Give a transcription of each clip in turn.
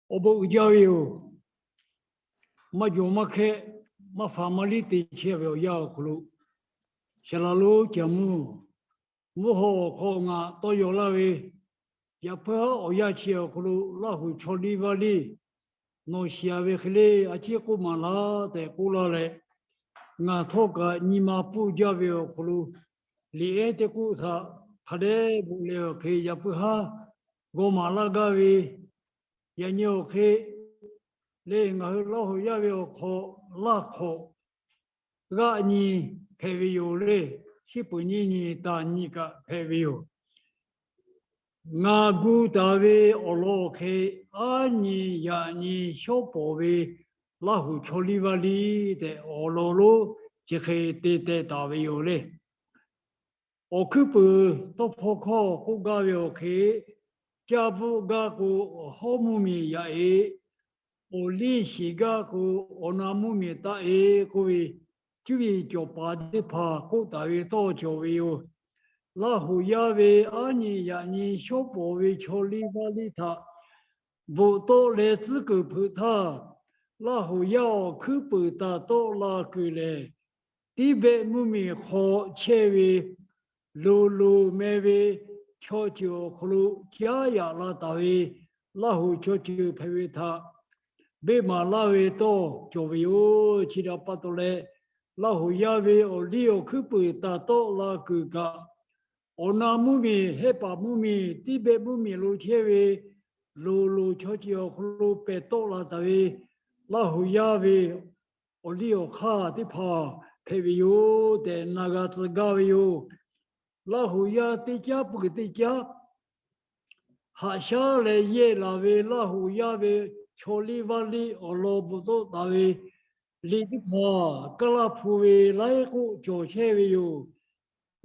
awˬ bon uiˍ jaˇ ve yoˬ. Maˇ jawˬ maˇ hkehˇ, maˇ faˍ maˇ liˇ te chehˇ ve awˬ yanˇ awˬ hk'aw lo, Saˍ laꞈ lonˉ Caˬ mvuhˇ, mvuhˇ haw awˬ hk'aw ngaˬ tawˇ yaw laˇ ve, yaꞈ puiˉ haˉ awˬ yanˇ chi awˬ hk'aw lo Laˇ huˍ chaw liˇ vaˇ liˇ nawˬ shiˍ ve hk'e le, a ciˉ k'oˆ maˍ laˇ tehꞈ k'oˆ laˇ leh, ngaˬ htawˇ kaꞈ nyi ma pfuhˇ jaˇ ve awˬ hk'aw lo, liꞈ ehˉ teˇ k'oˆ htaꞈ hk'a dehꞈ bvuhꞈ leh awˬ hk'e yaꞈ puiˉ haˉ g'aw maˍ laˇ gaˇ ve, yaꞈ nyi awˬ hk'e le ngaˬ hui Laˇ huˍ yaˇ ve awˬ hk'aw laˇ hk'awꞈ g'aˆ nyi hpehꞈ ve yoˬ le. Shiˉ peuˍ nyiˇ nyi taˍ nyi kaꞈ hpehꞈ ve yoˬ. Ngaˬ gu taˍ ve awˬ lawn awˬ hk'e, aˉ nyi yaꞈ nyi shawˉ pawˍ ve Laˇ huˍ chaw liˇ vaˇ liˇ tehꞈ awˬ lawn lonˉ chi hk'e te teh taˍ ve yoˬ le. Awˬ hkuiˉ puiˍ tawˇ hpawˇ hkawˇ k'oˆ gaˇ ve awˬ hk'e, caˇ bvuhˆ gaˇ k'o, awˬ hawˉ mvuhˇ miˬ yaꞈ e, awˬ liˇ shiˍ gaˇ k'o, awˬ na mvuhˇ miˬ taˆ e k'oˆ ve, cuˇ yiˍ cawˬ paˍ teˇ hpaˍ k'oˆ taˍ ve tawˇ cawˬ ve yoˬ. Laˇ huˍ yaˇ ve aˉ nyi yaꞈ nyi shawˉ pawˍ ve chaw liˇ vaˇ liˇ htaꞈ bvuhꞈ tawˆ leh tcuhˉ kuiˬ hpeuꞈ htaˇ, Laˇ huˍ yaˇ awˬ hkuiˉ puiˍ taˍ tawˆ la kuiˬ lehˬ, Tiˇbehˆ mvuhˇ miˬ hk'aw chehˇ ve loˍ loˍ meh ve chaw ceuˬ awˬ hk'aw lo caˉ yaꞈ la taˍ ve Laˇ huˍ chaw ceuˬ hpehꞈ ve htaꞈ beˆ maˍ laˇ ve tawˇ cawˬ ve yoˬ. Chi htaꞈ pa taw leh, Laˇ huˍ yaˇ ve awˬ liˇ awˬ hkuiˉ puiˍ taˍ tawˆ la kuiˬ kaꞈ, awˬ na mvuhˇ miˬ, Hehˆ paˍ mvuhˇ miˬ, Tiˇbehˆ mvuhˇ miˬ lo chehˇ ve loˍ loˍ chaw ceuˬ awˬ hk'aw lo pehˬ tawˆ la taˍ ve Laˇ huˍ yaˇ ve awˬ liˇ awˬ hk'aˇ teˇ hpaˍ hpehꞈ ve yoˬ tehꞈ na g'a tcuh gaˇ ve yoˬ. Laˇ huˍ yaˇ teˇ caˉ peuˬ teˇ caˉ haꞈ shaˉ leh yehˇ laˬ ve Laˇ huˍ yaˇ ve chaw liˇ vaˇ liˇ awˬ lawn bvuhꞈ tawˆ taˍ ve liꞈ teˇ hpaˍ Kaˇ laˇ hpu ve laiˉ k'oˆ cawˬ chehˇ ve yoˬ.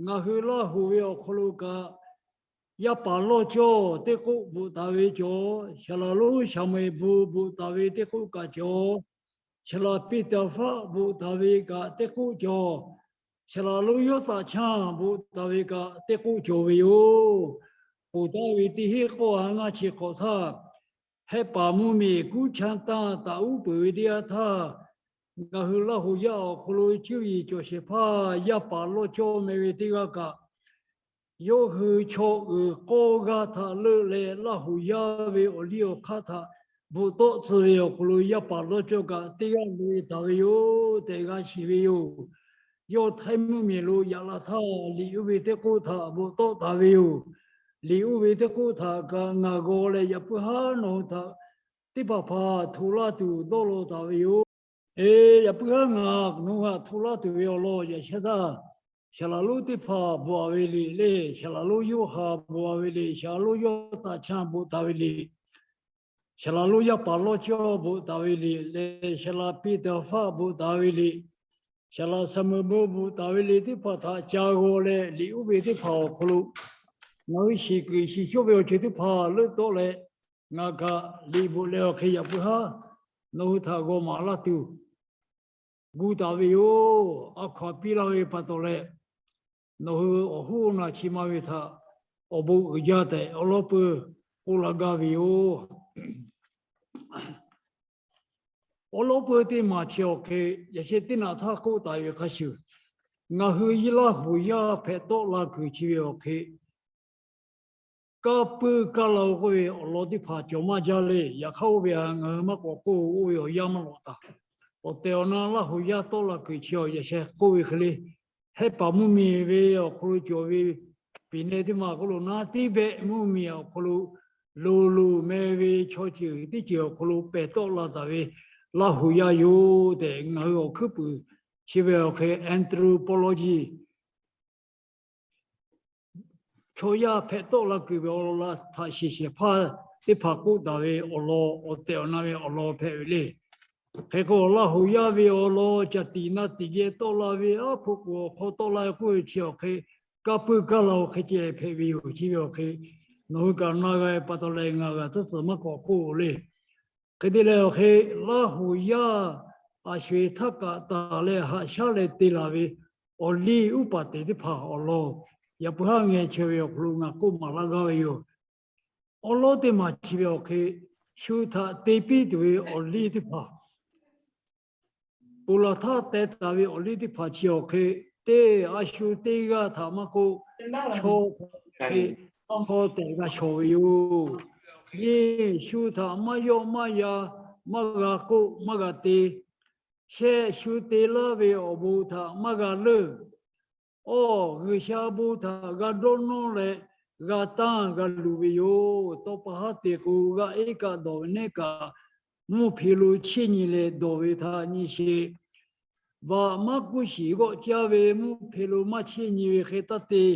Ngaˬ hui Laˇ huˍ ve awˬ hk'aw lo kaꞈ, yaˇ paˍ lawˇ cawˇ teˇ k'oˆ bvuhꞈ taˍ ve cawˬ, Saˍ laꞈ lonˉ Saˍmo-eˍ bvuhꞈ taˍ ve teˇ k'oˆ kaꞈ cawˬ, Saˍ laꞈ Peˍtaˍhfaˆ bvuhꞈ taˍ ve kaꞈ teˇ k'oˆ cawˬ, Saˍ laꞈ lonˉ Yawˇtaꞈ Chanˇ bvuhꞈ taˍ ve kaꞈ teˇ k'oˆ cawˬ ve yoˬ. Ponˬ taˍ ve teˇ hinˉ k'awˇ ha ngaˇ chi hk'awꞈ htaˇ, Hehˆ paˍ mvuhˇ miˬ kuˉ chanˇ tanˇ taˍ uˉ peunˍ ve teˇ yanˇ htaˇ, ngaˬ hui Laˇ huˍ yaˇ awˬ hk'aw lo cuˇ yiˍ cawˬ shehˍ hpaˇ yaˇ paˍ lawˇ cawˇ meh ve teˇ g'aˇ kaꞈ, yawˇ hui chaw uiˍ k'awˇ g'aˇ htaꞈ leuˆ leh Laˇ huˍ yaˇ ve awˬ liˇ awˬ hk'aˇ htaꞈ bvuhꞈ tawˆ tcuh ve awˬ hk'aw lo yaˇ paˍ lawˇ cawˇ kaꞈ teˇ g'aˇ loꞈ e taˍ ve yoˬ tehꞈ g'a shiˍ ve yoˬ. Yawˇ htaiˇ mvuhˇ miˬ lo yaꞈ la htaˇ, liꞈ oˇ ve teˇ k'oˆ htaꞈ bvuhꞈ tawˆ taˍ ve yoˬ. Liꞈ oˇ ve teˇ k'oˆ htaꞈ kaꞈ ngaˬ g'aw leh yaꞈ puiˉ haˉ nawˬ hui htaꞈ teˇ hpaˍ hpaˍ hto laˇ tuˬ dawˇ law taˍ ve yoˬ. Eˬ, yaꞈ puiˉ haˉ ngaˬ nawˬ hui htaꞈ hto laˇ tuˬ ve awˬ lawn yaꞈ shehˍ htaˇ, Saˍ laꞈ lonˉ teˇ hpaˍ bvuhꞈ ve liꞈ le, Saˍ laꞈ lonˉ Yoˇhanˬ bvuhꞈ ve liꞈ, Saˍ laꞈ lonˉ Yawˇtaꞈ Chanˇ bvuhꞈ taˍ ve liꞈ, Saˍ laꞈ lonˉ yaˇ paˍ lawˇ cawˇ bvuhꞈ taˍ ve liꞈ leh, Saˍ laꞈ Peˍtaˍhfaˆ bvuhꞈ taˍ ve liꞈ, Saˍ laꞈ Saˍmo-eˍ bvuhꞈ taˍ ve liꞈ teˇ hpaˍ htaꞈ ca g'aw leh, liꞈ oˇ ve teˇ hpaˍ awˬ hk'aw lo ngaˬ hui shiˍ kuiˬ shiˍ cawˇ ve awˬ ceuˬ teˇ hpaˍ leuˆ tawˆ leh, ngaˬ kaꞈ liꞈ bvuhꞈ leh awˬ hk'e yaꞈ puiˉ haˉ nawˬ hui htaꞈ g'aw maˍ laˇ tuˬ gu taˍ ve yoˬ. A hkaw anˬ piˇ laˇ ve pa taw leh, nawˬ hui awˬ hoˉ naˬ chi ma ve htaꞈ awˬ bon uiˍ jaˇ tehꞈ awˉ lawˉ peuˇ k'oˆ laˇ gaˇ ve yoˬ. Awˉ lawˉ peuˇ teˇ maˬ chi awˬ hk'e, yaꞈ sheh teˇ naꞈ htaˇ k'oˆ taˍ ve hk'a shuˍ, ngaˬ hui Laˇ huˍ yaˇ hpehꞈ tawˆ la kuiˬ chi ve awˬ hk'e, kanˇ puiˇ kaˇ la-o k'oˆ ve awˬ lawn teˇ hpaˍ cawˬ maˇ jaˇ le. Yaꞈ hk'aˇ oˇ ve htaꞈ ngaˬ hui maˇ k'awꞈ k'oˆ, oˇ ve awˬ yanˇ maˇ lawꞈ taˍ. Awˬ tehˬ awˬ na Laˇ huˍ yaˇ tawˆ la kuiˬ chi awˬ yaꞈ sheh k'oˆ ve hk'e le, Hehˆ paˍ mvuhˇ miˬ ve awˬ hk'aw lo cawˬ ve piˍ neh teˇ maˬ k'oˆ lo naˉ, Tiˇbehˆ mvuhˇ miˬ awˬ hk'aw lo loˍ loˍ meh ve chaw ceuˬ teˇ ceuˬ awˬ hk'aw lo pehˬ tawˆ la taˍ ve Laˇ huˍ yaˇ yoˬ tehꞈ ngaˬ hui awˬ hkuiˉ puiˍ chi ve awˬ hk'e anthropology chaw yaˇ hpehꞈ tawˆ la kuiˬ ve awˬ lawn htaꞈ shiˍ shehˍ hpaˇ teˇ hpaˍ k'oˆ taˍ ve awˬ lawn, awˬ tehˬ awˬ na ve awˬ lawn hpehꞈ ve le. Hk'e k'o, Laˇ huˍ yaˇ ve awˬ lawn caˬ tiꞈ na tiꞈ geh tawˆ la ve, aˉ hpoꞈ k'oˍ awˬ hk'aw tawˆ la ve k'oˆ ve chi awˬ hk'e, kanˇ puiˇ kaˇ la-o hk'e ceh hpehꞈ ve yoˬ. Chi ve awˬ hk'e nawˬ hui kaꞈ na g'a ve pa taw leh ngaˬ g'a tcuhˉ tcuhˬ maˇ k'awꞈ k'oˆ le. Hk'e te leh awˬ hk'e, Laˇ huˍ yaˇ a sho-eˬ htaˇ kaꞈ taˍ leh haꞈ shaˉ leh te laˬ ve awˬ liˇ uˉ paˍ teˍ teˇ hpaˍ awˬ lawn, yaꞈ puiˉ haˉ ngeh chehˇ ve awˬ hk'aw lo ngaˬ k'oˆ maˍ laˇ gaˇ ve yoˬ. Awˉ lawˉ teˇ maˬ chi ve awˬ hk'e, shu htaꞈ te piˇ tuˬ ve awˬ liˇ teˇ hpaˍ, ponˬ laˬ htaˇ teh taˍ ve awˬ liˇ teˇ hpaˍ chi awˬ hk'e, teˇ a shu teˇ g'aˇ htaꞈ maˇ k'oˆ, chaw hk'e chaw tehꞈ g'a shawˍ ve yoˬ. Nyi, shu htaꞈ maˇ yawˆ maˇ yan, maˇ g'a k'oˆ maˇ g'a te. Shehˆ, shu te laˇ ve awˬ bon htaꞈ maˇ g'a leuˆ. Awˬ, G'uiˬsha bon htaꞈ g'a dawˇ nawˇ leh g'a tanˇ g'a luˬ ve yoˬ. Tawˇ pa haˉ te k'o, g'a iˉ kaˆ dawˬ ve neˉ kaꞈ, mvuhˇ hpe lo chiˇ nyi leh dawˬ ve htaꞈ nyi sheˍ. Vaꞈ maˇ k'uˇ shiˍ g'awˆ caˇ ve mvuhˇ hpe lo maˇ chiˇ nyi ve hk'e taˇ te.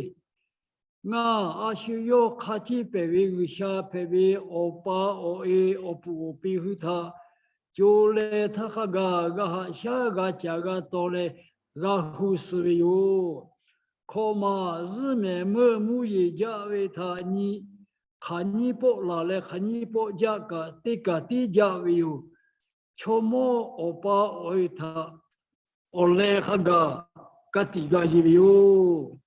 Ngaˬ a shu yawˇ hk'a ciˇ pehˍ ve G'uiˬsha hpehꞈ ve awˬ pa awˬ e awˬ puˍ awˬ pi hui htaꞈ co leh htaˇ hk'a gaˬ g'a haꞈ shaˉ g'a caˍ g'a taw leh g'a hu suh ve yoˬ. Hkawꞈ maˬ zuhˇ mehˍ meuˇ mvuhˇ yeˬ jaˇ ve htaꞈ nyi, hk'aˬ nyiˇ pawˆ laˬ leh hk'aˬ nyiˇ pawˆ jaˇ kaꞈ teˇ kaˬ tiˉ jaˇ ve yoˬ. Chaw mawˇ awˬ pa awˬ e htaꞈ awˬ leh hk'a gaˬ ka tiꞈ g'a yeˬ ve yoˬ.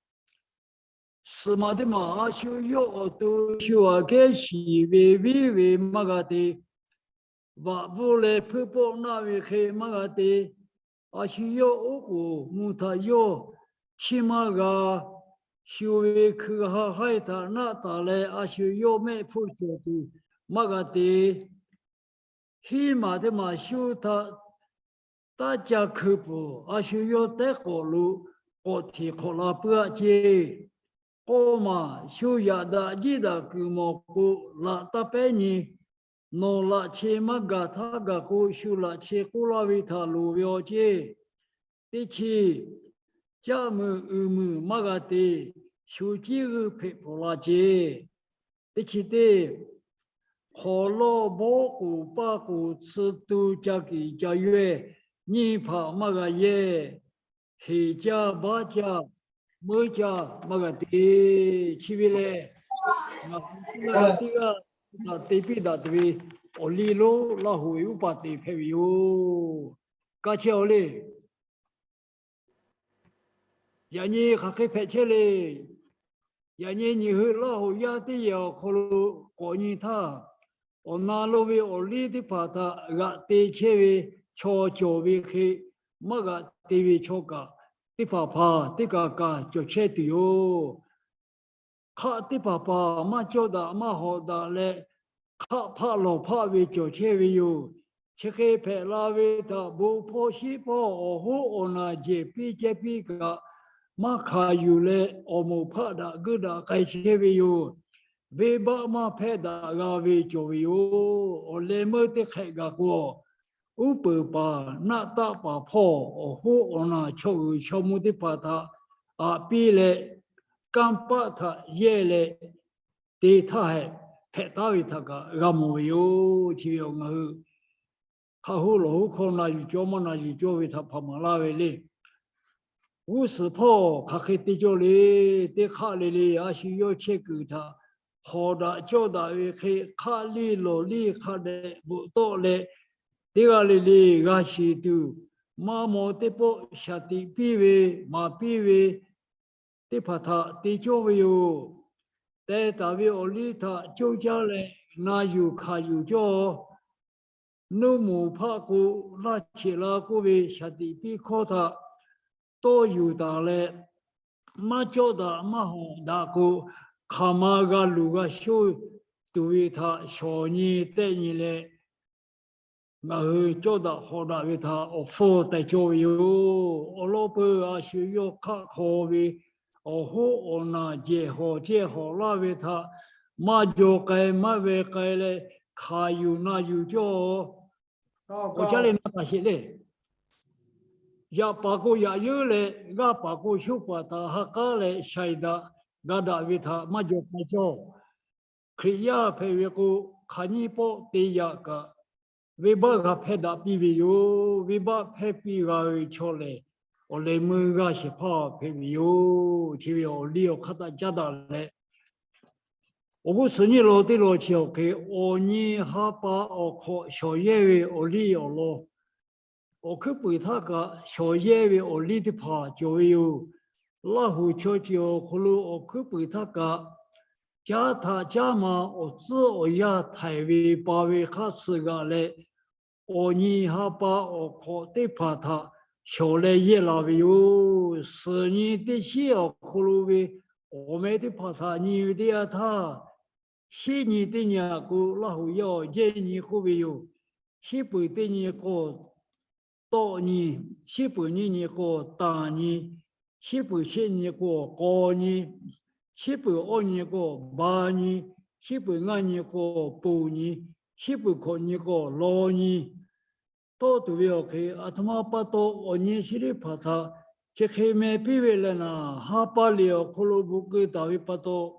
Suhˍ maˬ teˇ maˬ a shu yawˇ awˬ to shu aꞈ kehˉ shiˍ ve viˉ ve maˇ g'a te. Vaꞈ bvuhˇ leh hpuiˇ pawˆ naˆ ve hk'e maˇ g'a te. A shu yawˇ oˉ k'oˍ mvuh htaꞈ yawˇ chiˇ maˇ g'a. Shu ve hkui ha haiˇ htaꞈ naˆ taˍ leh a shu yawˇ mehˆ hpfuhˇ cawˬ tuˬ maˇ g'a te. Hiˉ maˬ teˇ maˬ shu htaꞈ taˇ ca hkui peuˬ. A shu yawˇ tehˉ k'awꞈ lo k'awꞈ hteꞈ hk'awꞈ la puiˉ aˆ ceˇ. K'awˇ maˬ shu yaꞈ daꞈ jiˇ daꞈ kuiˬ mawˬ k'o, laꞈ taˇ pehˉ nyi. Nawˬ laꞈ che maˇ gaˬ htaˇ gaˬ k'o, shu laꞈ che k'oˆ laˇ ve htaꞈ loˍ ve awˬ ceˇ. Teˇ chi, caˆ muiˬ uiˍ muiˬ maˇ g'a te. Shu ciˉ g'uiˇ hpeꞈ hpawnˬ la ceˇ. Teˇ chi teˇ, hk'awˍ lawˇ bawˇ k'oˍ paˇ k'oˍ tsuhˇ tu ca kiˍ ca yawehˇ nyiˇ hpaꞈ maˇ g'a yehˇ. Heˍ caˇ baˆ caˇ meuˇ caˇ maˇ g'a te. Chi ve lehˬ, ngaˬ hui teˇ g'aˇ teˇ g'aˇ htaꞈ te piˇ daꞈ tuˬ ve awˬ liˇ lonˉ Laˇ huˍ ve uˉ paˍ te hpehꞈ ve yoˬ. Ka chehˇ-aw le. Yaꞈ nyi hk'aˬ hk'e hpehꞈ chehˇ le. Yaꞈ nyi nyi hui Laˇ huˍ yaˇ teˇ yehˬ awˬ hk'aw lo k'awꞈ nyi htaˇ, awˬ na lo ve awˬ liˇ teˇ hpaˍ htaꞈ g'aꞈ te chehˇ ve chaw cawˬ ve hk'e, maˇ g'aꞈ te ve chaw kaꞈ teˇ hpaˍ hpaˍ teˇ kaˬ kaꞈ cawˬ chehˇ tuˬ yoˬ. Hk'aˆ teˇ hpaˍ hpaˍ maˇ cawˇ daꞈ maˇ hawꞈ daꞈ leh, hk'aˆ hpaˆ lawˬ hpaˆ ve cawˬ chehˇ ve yoˬ. Chi hk'e hpehꞈ la ve htaꞈ bon hpawˇ sheˉ hpawˇ awˬ hoˉ awˬ naˬ jehˬ piˇ cehˇ piˇ kaꞈ, maˇ hkanˍ yuˬ leh awˬ moˍ hpaˆ daꞈ geuˆ daꞈ k'ai chehˇ ve yoˬ. Venˇbaˆ maˇ hpehˇ daꞈ g'a ve cawˬ ve yoˬ. Awˬ leh meuˇ teˇ hk'ehꞈ gaˬ k'o, uˉ peunˍ paˍ naˆ taˆ paˍ hpawˇ awˬ hoˉ awˬ naˬ chaw g'uiˬ chaw mvuh teˇ hpaˍ htaꞈ aꞈ piˇ leh, kanˇ paˆ htaꞈ yehˇ leh te htaˇ hehꞈ hpehꞈ taˉ ve htaꞈ kaꞈ g'a mawˬ ve yoˬ. Chi ve awˬ ngaˬ hui hk'a hoˉ lawˬ hoˉ hkawˇ na yuˬ cawˇ maˇ na yuˬ cawˇ ve htaꞈ hpaˍ maˍ laˇ ve le. G'uˇ suhˍ hpawˇ hk'aˬ hk'e te cawˇ le. Teˇ hk'aˆ le le a shu yawˇ chehˇ kuiˬ htaꞈ hawˍ daꞈ cawˇ daꞈ ve hk'e, hk'aˆ liˇ lawˬ liˇ hk'a dehꞈ bvuhꞈ tawˆ leh, teˇ g'aˇ le le g'a shiˍ tuˬ, maˇ maw teˇ pawˆ shaˍ tiꞈ piˇ ve, maˍ piˇ ve teˇ hpaˍ htaꞈ te cawˇ ve yoˬ. Teh taˍ ve awˬ liˇ htaꞈ coˇ caˇ leh na yuˬ hkanˍ yuˬ cawˇ. Nuˇ moˍ hpaˆ k'o, laˇ cheꞈ la k'oˆ ve shaˍ tiꞈ piˇ hkawˇ htaꞈ tawˇ yuˬ taˍ leh, maˇ cawˇ daꞈ maˇ hawꞈ daꞈ k'o, hk'aˬ ma g'a luˬ g'a shoˇ tuˬ ve htaꞈ shawˍ nyi tehˆ nyi leh, ngaˬ hui cawˇ daꞈ hawꞈ daꞈ ve htaꞈ awˬ hpfuhˇ teh cawˇ ve yoˬ. Awˬ lawn peuˬ a shu yawˇ hk'aˆ hk'aw ve awˬ hoˉ awˬ naˬ jehˬ hawˬ cehˇ hawˬ laˇ ve htaꞈ maˇ jaw k'ai maˇ ve k'ai leh, hkanˍ yuˬ na yuˬ cawˇ. K'awꞈ caˉ leh na taˍ sheˍ le. Yaꞈ paˍ k'o yaꞈ yeunˇ leh, g'aˇ paˍ k'o shoˆ paˍ htaꞈ ha k'aˉ leh shaiˍ daꞈ ga daꞈ ve htaꞈ maˇ jaw k'ai cawˇ. Hkriꞈ yaˇ hpehꞈ ve k'o, hk'aˬ nyiˇ pawˆ te yaꞈ kaꞈ, venˇbaˆ g'a hpehˇ daꞈ piˇ ve yoˬ. Venˇbaˆ hpehˇ piˇ g'a ve chaw lehˬ, awˬ leh meuˇ g'aˇ shehˍ hpaˇ hpehꞈ ve yoˬ. Chi ve awˬ liˇ awˬ hk'aˇ htaꞈ caˉ daꞈ leh, awˬ g'uˇ suhˍ nyiˇ law teˇ law chi awˬ hk'e, awˬ nyi ha pa awˬ hk'awꞈ shawˍ yehˇ ve awˬ liˇ awˬ lawn, awˬ hkuiˉ puiˍ htaˇ kaꞈ shawˍ yehˇ ve awˬ liˇ teˇ hpaˍ cawˬ ve yoˬ. Laˇ huˍ chaw ceuˬ awˬ hk'aw lo awˬ hkuiˉ puiˍ htaˇ kaꞈ caˉ htaꞈ caˉ ma awˬ tcuhˉ awˬ yanˇ htaiˍ ve pa ve hk'aˇ suh g'aꞈ leh, awˬ nyi ha pa awˬ hk'awꞈ teˇ hpaˍ htaꞈ shawˍ leh yehˇ la ve yoˬ. Suhˍ nyi teˇ shiˉ awˬ hk'aw lo ve awˬ meh teˇ hpaˍ htaꞈ nyi ve teˇ yanˇ htaˇ, shiˉ nyi teˇ nyi aꞈ k'o Laˇ huˍ yaˇ awˬ jehˇ nyi k'oˆ ve yoˬ. Shiˉ peuˬ teˇ nyi k'o tawˆ nyi, shiˉ peuˬ nyiˇ nyi k'o tanˍ nyi, shiˉ peuˬ shehˆ nyi k'o k'aw nyi, shiˉ peuˬ awˇ nyi k'o ba nyi, shiˉ peuˬ ngaˇ nyi k'o ponˬ nyi, shiˉ peuˬ hkawꞈ nyi k'o law nyi. Tawˆ tuˬ ve awˬ hk'e aˬ htoꞈ ma pa taw awˬ nyi chi teˇ hpaˍ htaꞈ chi hk'e meh piˇ ve leh naˍ, ha pa liꞈ awˬ hk'aw lo bvuhꞈ keu taˍ ve pa taw,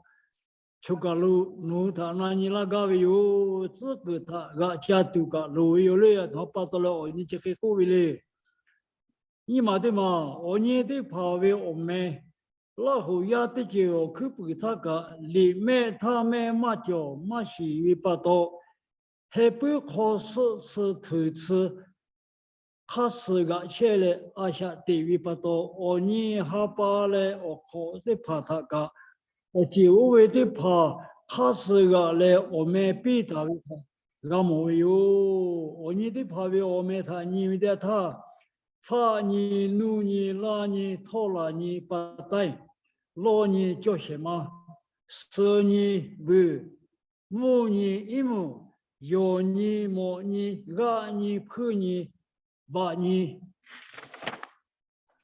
choˬ kaˬ lo nawˬ hui htaꞈ na nyi laˇ gaˇ ve yoˬ. Tcuhˉ kuiˬ htaꞈ g'aꞈ ca tuˬ kaꞈ loˍ ve yoˬ le. Aˬ htoꞈ ma pa taw leh awˬ nyi chi hk'e k'oˆ ve le. Nyiˇ maˬ teˇ maˬ awˬ nyi teˇ hpaˍ ve awˬ meh, Laˇ huˍ yaˇ teˇ ceuˬ awˬ hkuiˉ puiˍ htaˇ kaꞈ liꞈ mehˆ htaˇ mehˆ maˇ cawˬ maˇ shiˍ ve pa taw, heh puiˉ hk'aw suhˆ tsuhˇ hteuꞈ tsuhˇ hk'aˇ suh g'aꞈ chehˇ leh a shaꞈ teꞈ ve pa taw, awˬ nyi ha pa leh awˬ hk'awꞈ teˇ hpaˍ htaꞈ kaꞈ awˬ ceˬ oˇ ve teˇ hpaˍ hk'aˇ suh g'aꞈ leh awˬ meh piˇ taˍ ve htaꞈ g'a mawˬ ve yoˬ. Awˬ nyi teˇ hpaˍ ve awˬ meh htaꞈ nyi ve teˇ yanˇ htaˇ, faˆ nyi, nuˇ nyi, laˇ nyi, htawˇ laˬ nyi, pa taiˇ, lawˇ nyi, cawˇ shehˍ ma, suh nyi, vuiˬ, mvuhˇ nyi, iˉ mvuhˇ, yawˬ nyi, mawꞈ nyi, g'aˆ nyi, hpuiˇ nyi, vaꞈ nyi,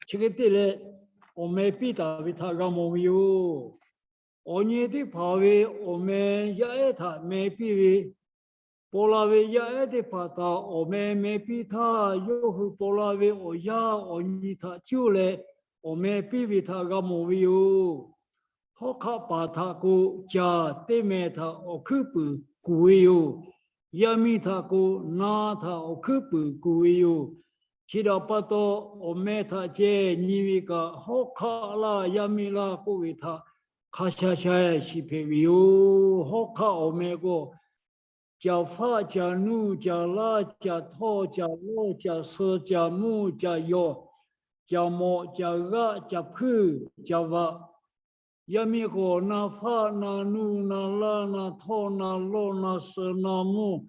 chi hk'e te leh awˬ meh piˇ taˍ ve htaꞈ g'a mawˬ ve yoˬ. Awˬ nyi teˇ hpaˍ ve awˬ meh yaˇ ehˉ htaꞈ meh piˇ ve, paw la ve yaˇ ehˉ teˇ hpaˍ htaꞈ awˬ meh meh piˇ htaˇ, yawˇ hui paw la ve awˬ yaˇ awˬ nyi htaꞈ cuˇ leh awˬ meh piˇ ve htaꞈ g'a mawˬ ve yoˬ. Hawˉ hk'aˆ paˍ htaꞈ k'o, caˬ teˇ meh htaꞈ awˬ hkuiˉ puiˍ kuˬ ve yoˬ. Yaˇ miˇ htaꞈ k'o, na htaꞈ awˬ hkuiˉ puiˍ kuˬ ve yoˬ. Chi htaꞈ pa taw, awˬ meh htaꞈ ceh nyi ve kaꞈ, hawˉ hk'aˆ laˇ yaˇ miˇ laˇ k'oˆ ve htaꞈ hk'a sha sha shiˍ hpehꞈ ve yoˬ. Hawˉ hk'aˆ awˬ meh k'o, caˬ faˆ, caˬ nuˇ, caˬ laˇ, caˬ htawˇ, caˬ lawˇ, caˬ suh, caˬ mvuhˇ, caˬ yawˬ, caˬ mawꞈ, caˬ g'aˆ, caˬ hpuiˇ, caˬ vaꞈ. Yaˇ miˇ k'o, na faˆ, na nuˇ, na laˇ, na htawˇ, na lawˇ, na suh, na mvuhˇ,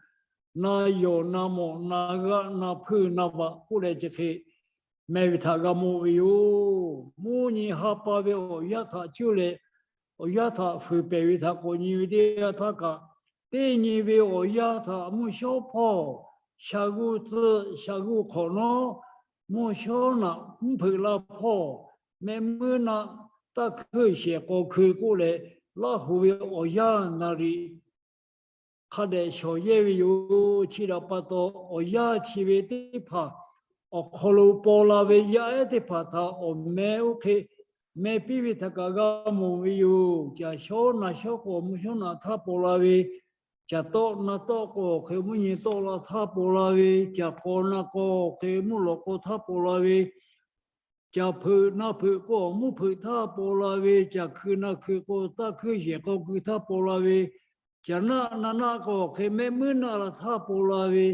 na yawˬ, na mawꞈ, na g'aˆ, na hpuiˇ, na vaꞈ k'oˆ leh chi hk'e meh ve htaꞈ g'a mawˬ ve yoˬ. Mvuhˇ nyi ha pa ve awˬ yaˇ htaꞈ cuˇ leh awˬ yaˇ htaꞈ fuiˍ pehˍ ve htaꞈ k'awꞈ nyi ve teˇ yanˇ htaˇ kaꞈ, teˇ nyi ve awˬ yaˇ htaꞈ mvuhˇ shawˉ hpawˇ, sha g'uˇ tcuhˆ, sha g'uˇ hk'awꞈ nawˉ, mvuhˇ shawˉ naꞈ mvuhˇ hpeuꞈ la hpawˇ, mehˆ muiˉ naˆ taˇ hkuiˇ shehˍ k'aw hkui k'oˆ leh, Laˇ huˍ ve awˬ yaˇ naˍ riˍ hk'a dehꞈ shawˍ yehˇ ve yoˬ. Chi htaꞈ pa taw, awˬ yaˇ chi ve teˇ hpaˍ awˬ hk'aw lo paw la ve yaˇ ehˉ teˇ hpaˍ htaꞈ awˬ meh oˇ hk'e meh piˇ ve htaꞈ kaꞈ g'a mawˬ ve yoˬ. Caˬ shawˉ na shawˉ k'o, mvuhˇ shawˉ naꞈ htaˇ paw la ve, caˬ tawˆ na tawˆ k'o, awˬ hk'e mvuhˇ nyi tawˆ la htaˇ paw la ve, caˬ k'aw na k'aw, awˬ hk'e mvuhˇ lawꞈ k'aw htaˇ paw la ve, caˬ hpeuꞈ na hpeuꞈ k'o, mvuhˇ hpeuꞈ htaˇ paw la ve, caˬ hkui na hkui k'o, taˇ hkuiˇ shehˍ k'aw hkui htaˇ paw la ve, caˬ naˆ na naˆ k'o, awˬ hk'e mehˆ muiˉ naˆ la htaˇ paw la ve,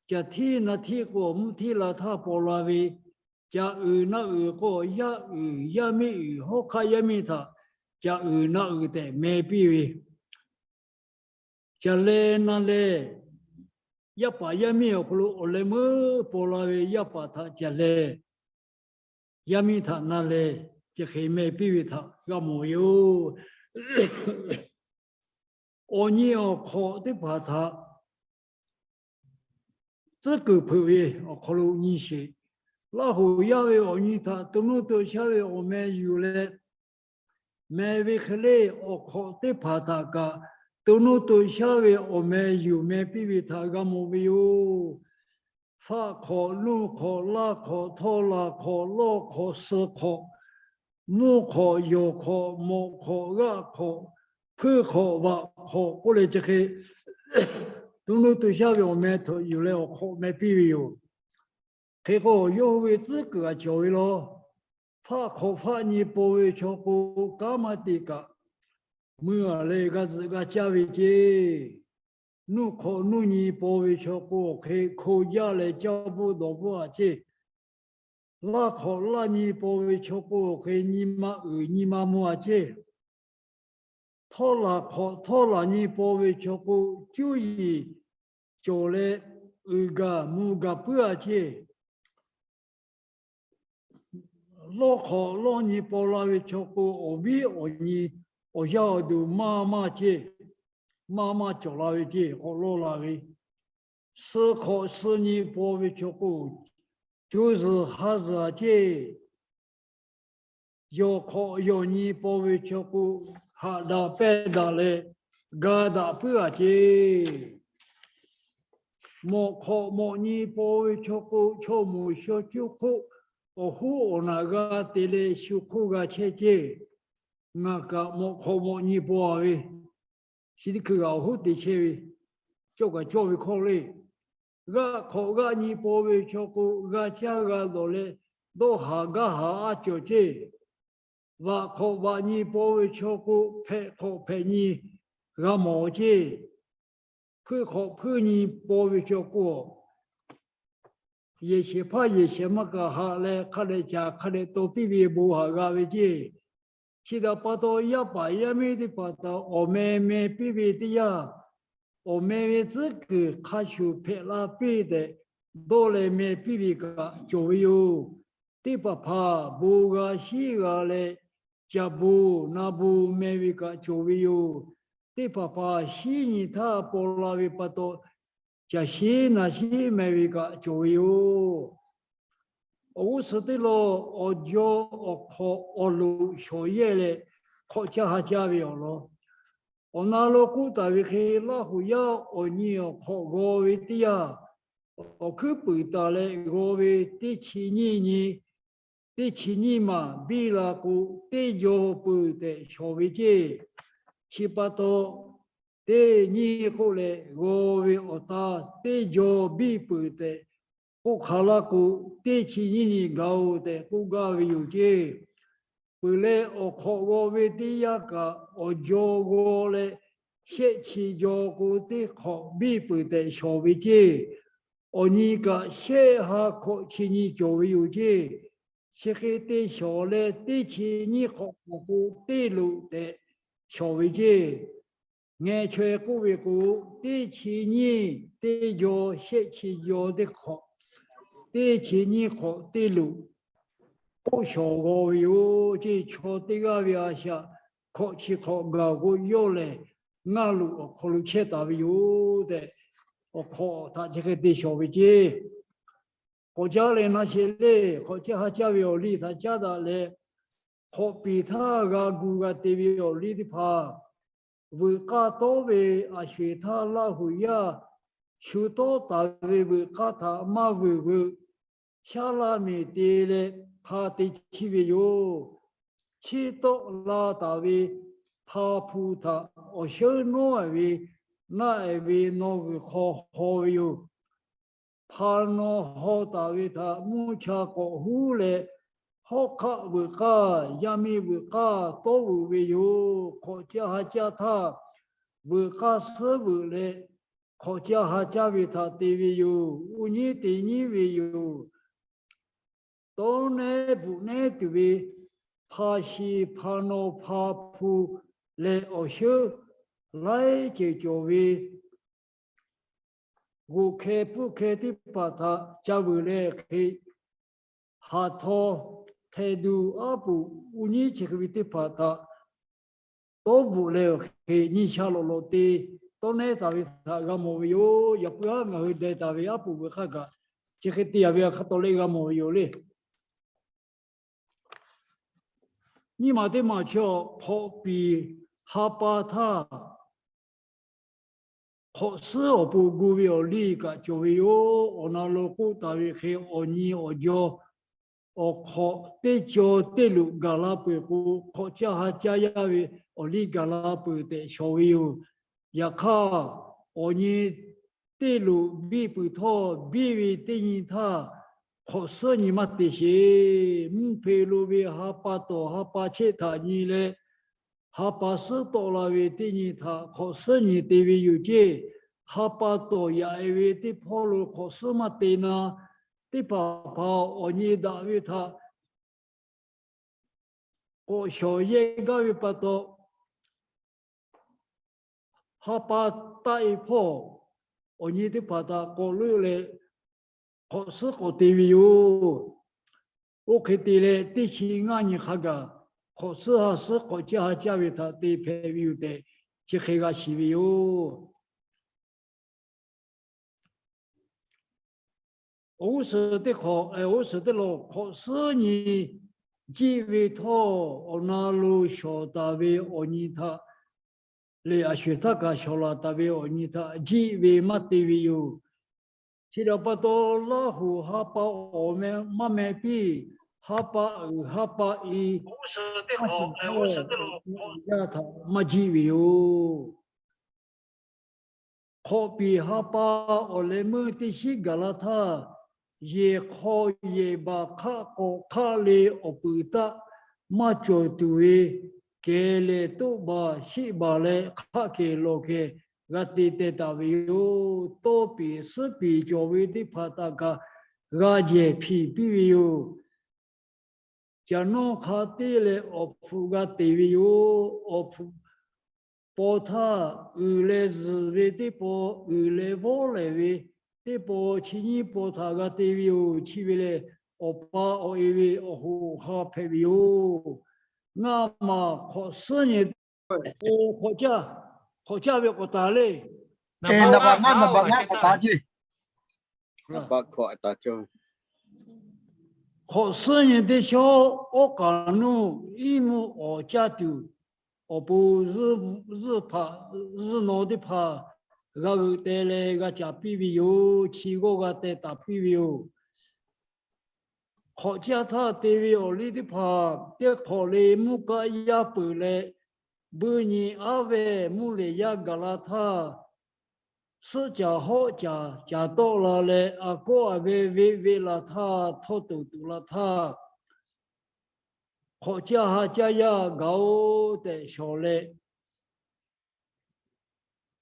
caˬ htiˇ na htiˇ k'o, mvuhˇ htiˇ la htaˇ paw la ve, caˬ uiˍ na uiˍ k'o, yaˇ uiˍ yaˇ miˇ uiˍ hawˉ hk'aˆ yaˇ miˇ htaꞈ caˬ uiˍ na uiˍ tehꞈ meh piˇ ve, caˬ leh na leh, yaˇ paˍ yaˇ miˇ awˬ hk'aw lo awˬ leh meuˉ paw la ve yaˇ paˍ htaꞈ caˬ leh, yaˇ miˇ htaꞈ na leh, chi hk'e meh piˇ ve htaꞈ g'a mawˬ ve yoˬ. Awˬ nyi awˬ hk'awꞈ teˇ hpaˍ htaꞈ tcuhˉ kuiˬ hpeuꞈ ve awˬ hk'aw lo nyi sheˍ. Laˇ huˍ yaˇ ve awˬ nyi htaꞈ to nuˇ to shaˉ ve awˬ meh yuˬ leh, meh ve hk'e le awˬ hk'awꞈ teˇ hpaˍ htaꞈ kaꞈ to nuˇ to shaˉ ve awˬ meh yuˬ meh piˇ ve htaꞈ g'a mawˬ ve yoˬ. Faˆ hk'awꞈ, nuˇ hk'awꞈ, laˇ hk'awꞈ, htawˇ laˬ hk'awꞈ, lawˇ hk'awꞈ, suh hk'awꞈ, mvuhˇ hk'awꞈ, yawˬ hk'awꞈ, mawꞈ hk'awꞈ, g'aˆ hk'awꞈ, hpuiˇ hk'awꞈ, vaꞈ hk'awꞈ k'oˆ leh chi hk'e to nuˇ to shaˉ ve awˬ meh htaꞈ yuˬ leh awˬ hk'awꞈ meh piˇ ve yoˬ. Hk'e k'o, yawˇ hui ve tcuhˉ kuiˬ a cawˬ ve law. Faˆ hk'awꞈ faˆ nyi paw ve chaw k'o, kanˉ maˇ te kaꞈ, mui a leh g'a zuhꞈ g'a caˇ ve ceˇ. Nuˇ hk'awꞈ nuˇ nyi paw ve chaw k'o, awˬ hk'e hko jaˇ leh caˇ bvuhˆ dawˬ bvuhˆ a ceˇ. Laˇ hk'awꞈ laˇ nyi paw ve chaw k'o, awˬ hk'e nyi ma uiˍ nyi ma mvuh a ceˇ. Htawˇ laˬ hk'awꞈ htawˇ laˬ nyi paw ve chaw k'o, cuˇ yiˍ cawˬ leh uiˍ gaˬ mvuh gaˬ puiˉ-a ceˇ. Lawˇ hk'awꞈ lawˇ nyi paw la ve chaw k'o, awˬ viˉ awˬ nyi awˬ yaˇ awˬ duˬ maˇ maˇ ceˇ, maˇ maˇ cawˬ la ve ceˇ, hk'awꞈ lawˇ la ve. Suh hk'awꞈ suh nyi paw ve chaw k'o, co zuhˬ ha zuhˬ-a ceˇ. Yawˬ hk'awꞈ yawˬ nyi paw ve chaw k'o, haꞈ daꞈ pehˇ daꞈ leh ga daꞈ puiˉ-a ceˇ. Mawꞈ hk'awꞈ mawꞈ nyi paw ve chaw k'o, chaw moˍ shaw cuˇ hk'oˆ awˬ hoˉ awˬ naꞈ g'a te leh shu hk'oˆ g'a chehˇ ceˇ. Ngaˬ kaꞈ mawꞈ hk'awꞈ mawꞈ nyi paw-a ve, chi teˇ hkui g'aꞈ awˬ hoˉ te chehˇ ve, cawˇ kaꞈ cawˇ ve hkawˇ le. G'aˆ hk'awꞈ g'aˆ nyi paw ve chaw k'o, g'a caˇ g'a dawˬ leh dawˇ haˍ gaˇ haˍ a cawˬ ceˇ. Vaꞈ hk'awꞈ vaꞈ nyi paw ve chaw k'o, hpehꞈ hk'awꞈ hpehꞈ nyi g'a mawˬ ceˇ. Hpuiˇ hk'awꞈ hpuiˇ nyi paw ve chaw k'o, yehˬ shehˍ hpaˇ yehˬ shehˍ maˇ kaꞈ haꞈ leh, hk'a dehꞈ caˍ hk'a dehꞈ taw piˇ ve bon haꞈ g'a ve ceˇ. Chi htaꞈ pa taw, yaˇ paˍ yaˇ miˇ teˇ hpaˍ htaꞈ awˬ meh meh piˇ ve teˇ yanˇ, awˬ meh ve tcuhˉ kuiˬ hk'a shuˍ hpehꞈ la piˇ tehꞈ dawˇ leh meh piˇ ve kaꞈ cawˬ ve yoˬ. Teˇ hpaˍ hpaˍ bon g'a shiˉ g'a leh, caˬ bon naˍ bon meh ve kaꞈ cawˬ ve yoˬ. Teˇ hpaˍ hpaˍ shiˉ nyi htaˇ paw la ve pa taw, caˬ shiˉ naˍ shiˉ meh ve kaꞈ cawˬ ve yoˬ. Awˬ g'uˇ suhˍ teˇ lawˬ awˬ jaw awˬ hk'awꞈ awˬ loꞈ shawˍ yehˇ leh hk'awꞈ caˇ ha caˇ ve awˬ lawn, awˬ na lo k'oˆ taˍ ve hk'e, Laˇ huˍ yaˇ awˬ nyi awˬ hk'awꞈ g'aw ve teˇ yanˇ, awˬ hkuiˉ puiˍ taˍ leh g'aw ve teˇ chi nyiˇ nyi, teˇ chi nyiˇ maˬ biˇ la k'o, teˇ jaw peuˬ tehꞈ shawˍ ve ceˇ. Chi pa taw, teˇ nyiˇ k'oˆ leh g'aw ve awˬ ta teˇ jaw biˇ peuˬ tehꞈ k'oˆ hk'a laˇ k'o, teˇ chi nyiˇ nyi gaˬ-oˬ tehꞈ k'oˆ gaˇ ve yoˬ ceˇ. Peuˬ leh, awˬ hk'awꞈ g'aw ve teˇ yanˇ kaꞈ awˬ jaw g'aw leh, shehˆ chi jaw k'o teˇ hk'awꞈ biˇ peuˬ tehꞈ shawˍ ve ceˇ. Awˬ nyi kaꞈ shehˆ ha hkawꞈ chi nyi cawˬ ve yoˬ ceˇ. Chi hk'e te shawˍ leh, teˇ chi nyiˇ hk'awꞈ kaꞈ k'o teˇ loꞈ tehꞈ shawˍ ve ceˇ. Ngeh chaweh k'oˆ ve k'o, teˇ chi nyiˇ teˇ jaw, shehˆ chi jaw teˇ hk'awꞈ, teˇ chi nyiˇ hk'awꞈ teˇ loꞈ k'oˆ shawˍ g'aw ve yoˬ ceˇ. Chaw teˇ g'aˇ ve a shaꞈ hkawꞈ chi hk'awꞈ gaˬ k'o, yawˇ lehˬ ngaˇ loꞈ awˬ hk'aw lo chehˇ taˍ ve yoˬ tehꞈ, awˬ hk'awꞈ htaꞈ chi hk'e te shawˍ ve ceˇ. K'awꞈ caˇ leh na sheˍ le, hk'awꞈ caˇ ha caˇ ve awˬ liˇ htaꞈ caˉ daꞈ leh, hk'awꞈ piˍ htaˇ g'a gu g'a te ve awˬ liˇ teˇ hpaˍ, veuꞈ k'aˇ tawˉ ve a sho-eˬ htaˇ, Laˇ huˍ yaˇ shu tawˉ taˍ ve veuꞈ k'aˇ htaꞈ maˇ vuiˬ veuꞈ, shaˉ laˇ meˍ te leh hk'a te chiˇ ve yoˬ. Chiˇ tawˆ la taˍ ve hpa hpu htaꞈ awˬ sheuˉ nawˉ-ehˍ ve naˆ-ehˍ ve nawˬ g'uiˬ hk'aw haw ve yoˬ. Hpa naw haw taˍ ve htaꞈ mvuhˇ cha k'awꞈ huˉ leh, hawˉ hk'aˆ veuꞈ k'aˇ, yaˇ miˇ veuꞈ k'aˇ tawˉ veuꞈ ve yoˬ. Hk'awꞈ caˇ ha caˇ htaˇ, veuꞈ k'aˇ suhˉ veuꞈ leh, hk'awꞈ caˇ ha caˇ ve htaꞈ te ve yoˬ. Uˇ nyiˉ te nyiˉ ve yoˬ. Tawˉ nehˉ bvuhꞈ nehˉ tuˬ ve hpa shi hpa naw hpa hpu leh awˬ sheuˉ laiˉ ceuˬ cawˬ ve g'oꞈ hkeh puˆ hkeh teˇ hpaˍ htaꞈ ca vuiˬ leh hk'e, haˍ htaw hk'e duˬ aˉ poꞈ uˇ nyiˉ chi hk'e ve teˇ hpaˍ htaꞈ tawˉ bvuhꞈ leh awˬ hk'e nyiˇ sha lawꞈ lawꞈ te tawˉ nehˉ taˍ ve htaꞈ g'a mawˬ ve yoˬ. Yaꞈ puiˉ haˉ ngaˬ hui deh taˍ ve aˉ poꞈ veuꞈ k'aˇ kaꞈ chi hk'e te taˍ ve hk'a tawˍ leh g'a mawˬ ve yoˬ le. Nyiˇ maˬ teˇ maˬ chi hk'awꞈ piˍ ha pa htaˇ, hk'awꞈ suhˉ awˬ pon gu ve awˬ liˇ kaꞈ cawˬ ve yoˬ. Awˬ na lo k'oˆ taˍ ve hk'e, awˬ nyi awˬ jaw awˬ hk'awꞈ teˇ jaw teˇ loꞈ gaˬ la peuˬ k'o, hk'awꞈ caˇ ha caˇ yaˇ ve awˬ liˇ gaˬ la peuˬ tehꞈ shawˍ ve yoˬ. Yaꞈ hk'aˇ, awˬ nyi teˇ loꞈ biˇ peuˬ htawˇ, biˇ ve teˇ nyi htaˇ hk'awꞈ suhˉ nyi maˇ te sheˍ. Mvuhˇ hpeꞈ lo ve ha pa tawˍ ha pa chehˇ htaꞈ nyi leh, ha pa suhˉ tawˆ la ve teˇ nyi htaꞈ hk'awꞈ suhˉ nyi te ve yoˬ ceˇ. Ha pa tawˍ yaꞈ-e ve teˇ hpawˇ lo hk'awꞈ suhˉ maˇ te na, teˇ hpaˍ hpaˍ awˬ nyi daꞈ ve htaꞈ k'awꞈ shawˍ yehˇ gaˇ ve pa taw, ha pa taˆ e hpawˇ awˬ nyi teˇ hpaˍ htaꞈ k'awꞈ leuˆ leh hk'awꞈ suhˉ k'awꞈ te ve yoˬ. Oˇ hk'e te leh teˇ chi ngaˇ nyi hk'a gaˬ hk'awꞈ suhˉ ha suhˉ hk'awꞈ caˇ ha caˇ ve htaꞈ te hpehꞈ ve yoˬ tehꞈ chi hk'e g'a shiˍ ve yoˬ. Awˬ g'uˇ suhˍ teˇ hk'awꞈ, awˬ g'uˇ suhˍ teˇ lawˬ hk'awꞈ suhˉ nyi jiˆ ve htawˇ, awˬ na lo shawˍ taˍ ve awˬ nyi htaꞈ lehˬ, a sho-eˬ htaˇ kaꞈ shawˍ laˬ taˍ ve awˬ nyi htaꞈ jiˆ ve maˇ te ve yoˬ. Chi htaꞈ pa taw, Laˇ huˍ ha pa awˬ maˇ meh piˇ, ha pa uiˍ ha pa i, a shu yaˇ htaꞈ maˇ jiˆ ve yoˬ. Hk'awꞈ piˍ ha pa awˬ leh meuˇ teˇ shinˉ gaˬ la htaˇ, yehˬ hk'aw yehˬ baˬ hk'aˆ k'awꞈ hk'aˆ le awˬ puiˍ taˆ maˇ cawˬ tuˬ ve, kehˬ lehˬ toˆ baˬ sheˆ baˬ leh hk'aˆ kehˬ lawˬ kehˬ g'a te teh taˍ ve yoˬ. Tawˇ piˍ suhˉ piˍ cawˬ ve teˇ hpaˍ htaꞈ kaꞈ g'a jehˬ hpiˍ piˇ ve yoˬ. Caˬ nawˇ hk'a teˇ leh awˬ hpfuhꞈ g'a teꞈ ve yoˬ. Awˬ hpfuhꞈ paw htaˇ, uiˍ leh zuhˬ ve teˇ paw, uiˍ leh vawˉ lehˬ ve teˇ paw, chi nyiˇ paw htaꞈ g'a te ve yoˬ. Chi ve lehˬ, awˬ pa awˬ e ve awˬ hoꞈ awˬ ha hpehꞈ ve yoˬ. Ngaˇ maˬ hk'awꞈ suhˉ nyi, hk'awꞈ caˇ ve k'awꞈ taˍ le. Hk'awꞈ suhˉ nyi teˇ shawˉ awˉ k'aˍ nuˇ iˉ mvuhˇ awˍ caˇ tuˬ, awˬ pon zuhˇ hpaꞈ zuhˇ naw teˇ hpaˍ g'a g'euꞈ teh leh g'a caˍ piˇ ve yoˬ. Chi g'awˇ g'a teh taˍ piˇ ve yoˬ. Hk'awꞈ caˇ htaˇ te ve awˬ liˇ teˇ hpaˍ teˇ hk'awꞈ le mvuhˇ kaˆ yaˇ peuˬ leh, buiˇ nyi aˉ vehˇ mvuhˇ lehˬ yaˇ gaˬ la htaˇ, suhˆ caˍ hawˆ caˍ caˍ tawˆ la leh, a kawˆ a vehˇ veˆ veˆ la htaˇ, htawˇ toˍ tuꞈ la htaˇ, hk'awꞈ caˇ ha caˇ yaˇ gaˬ-oˬ tehꞈ shawˍ leh,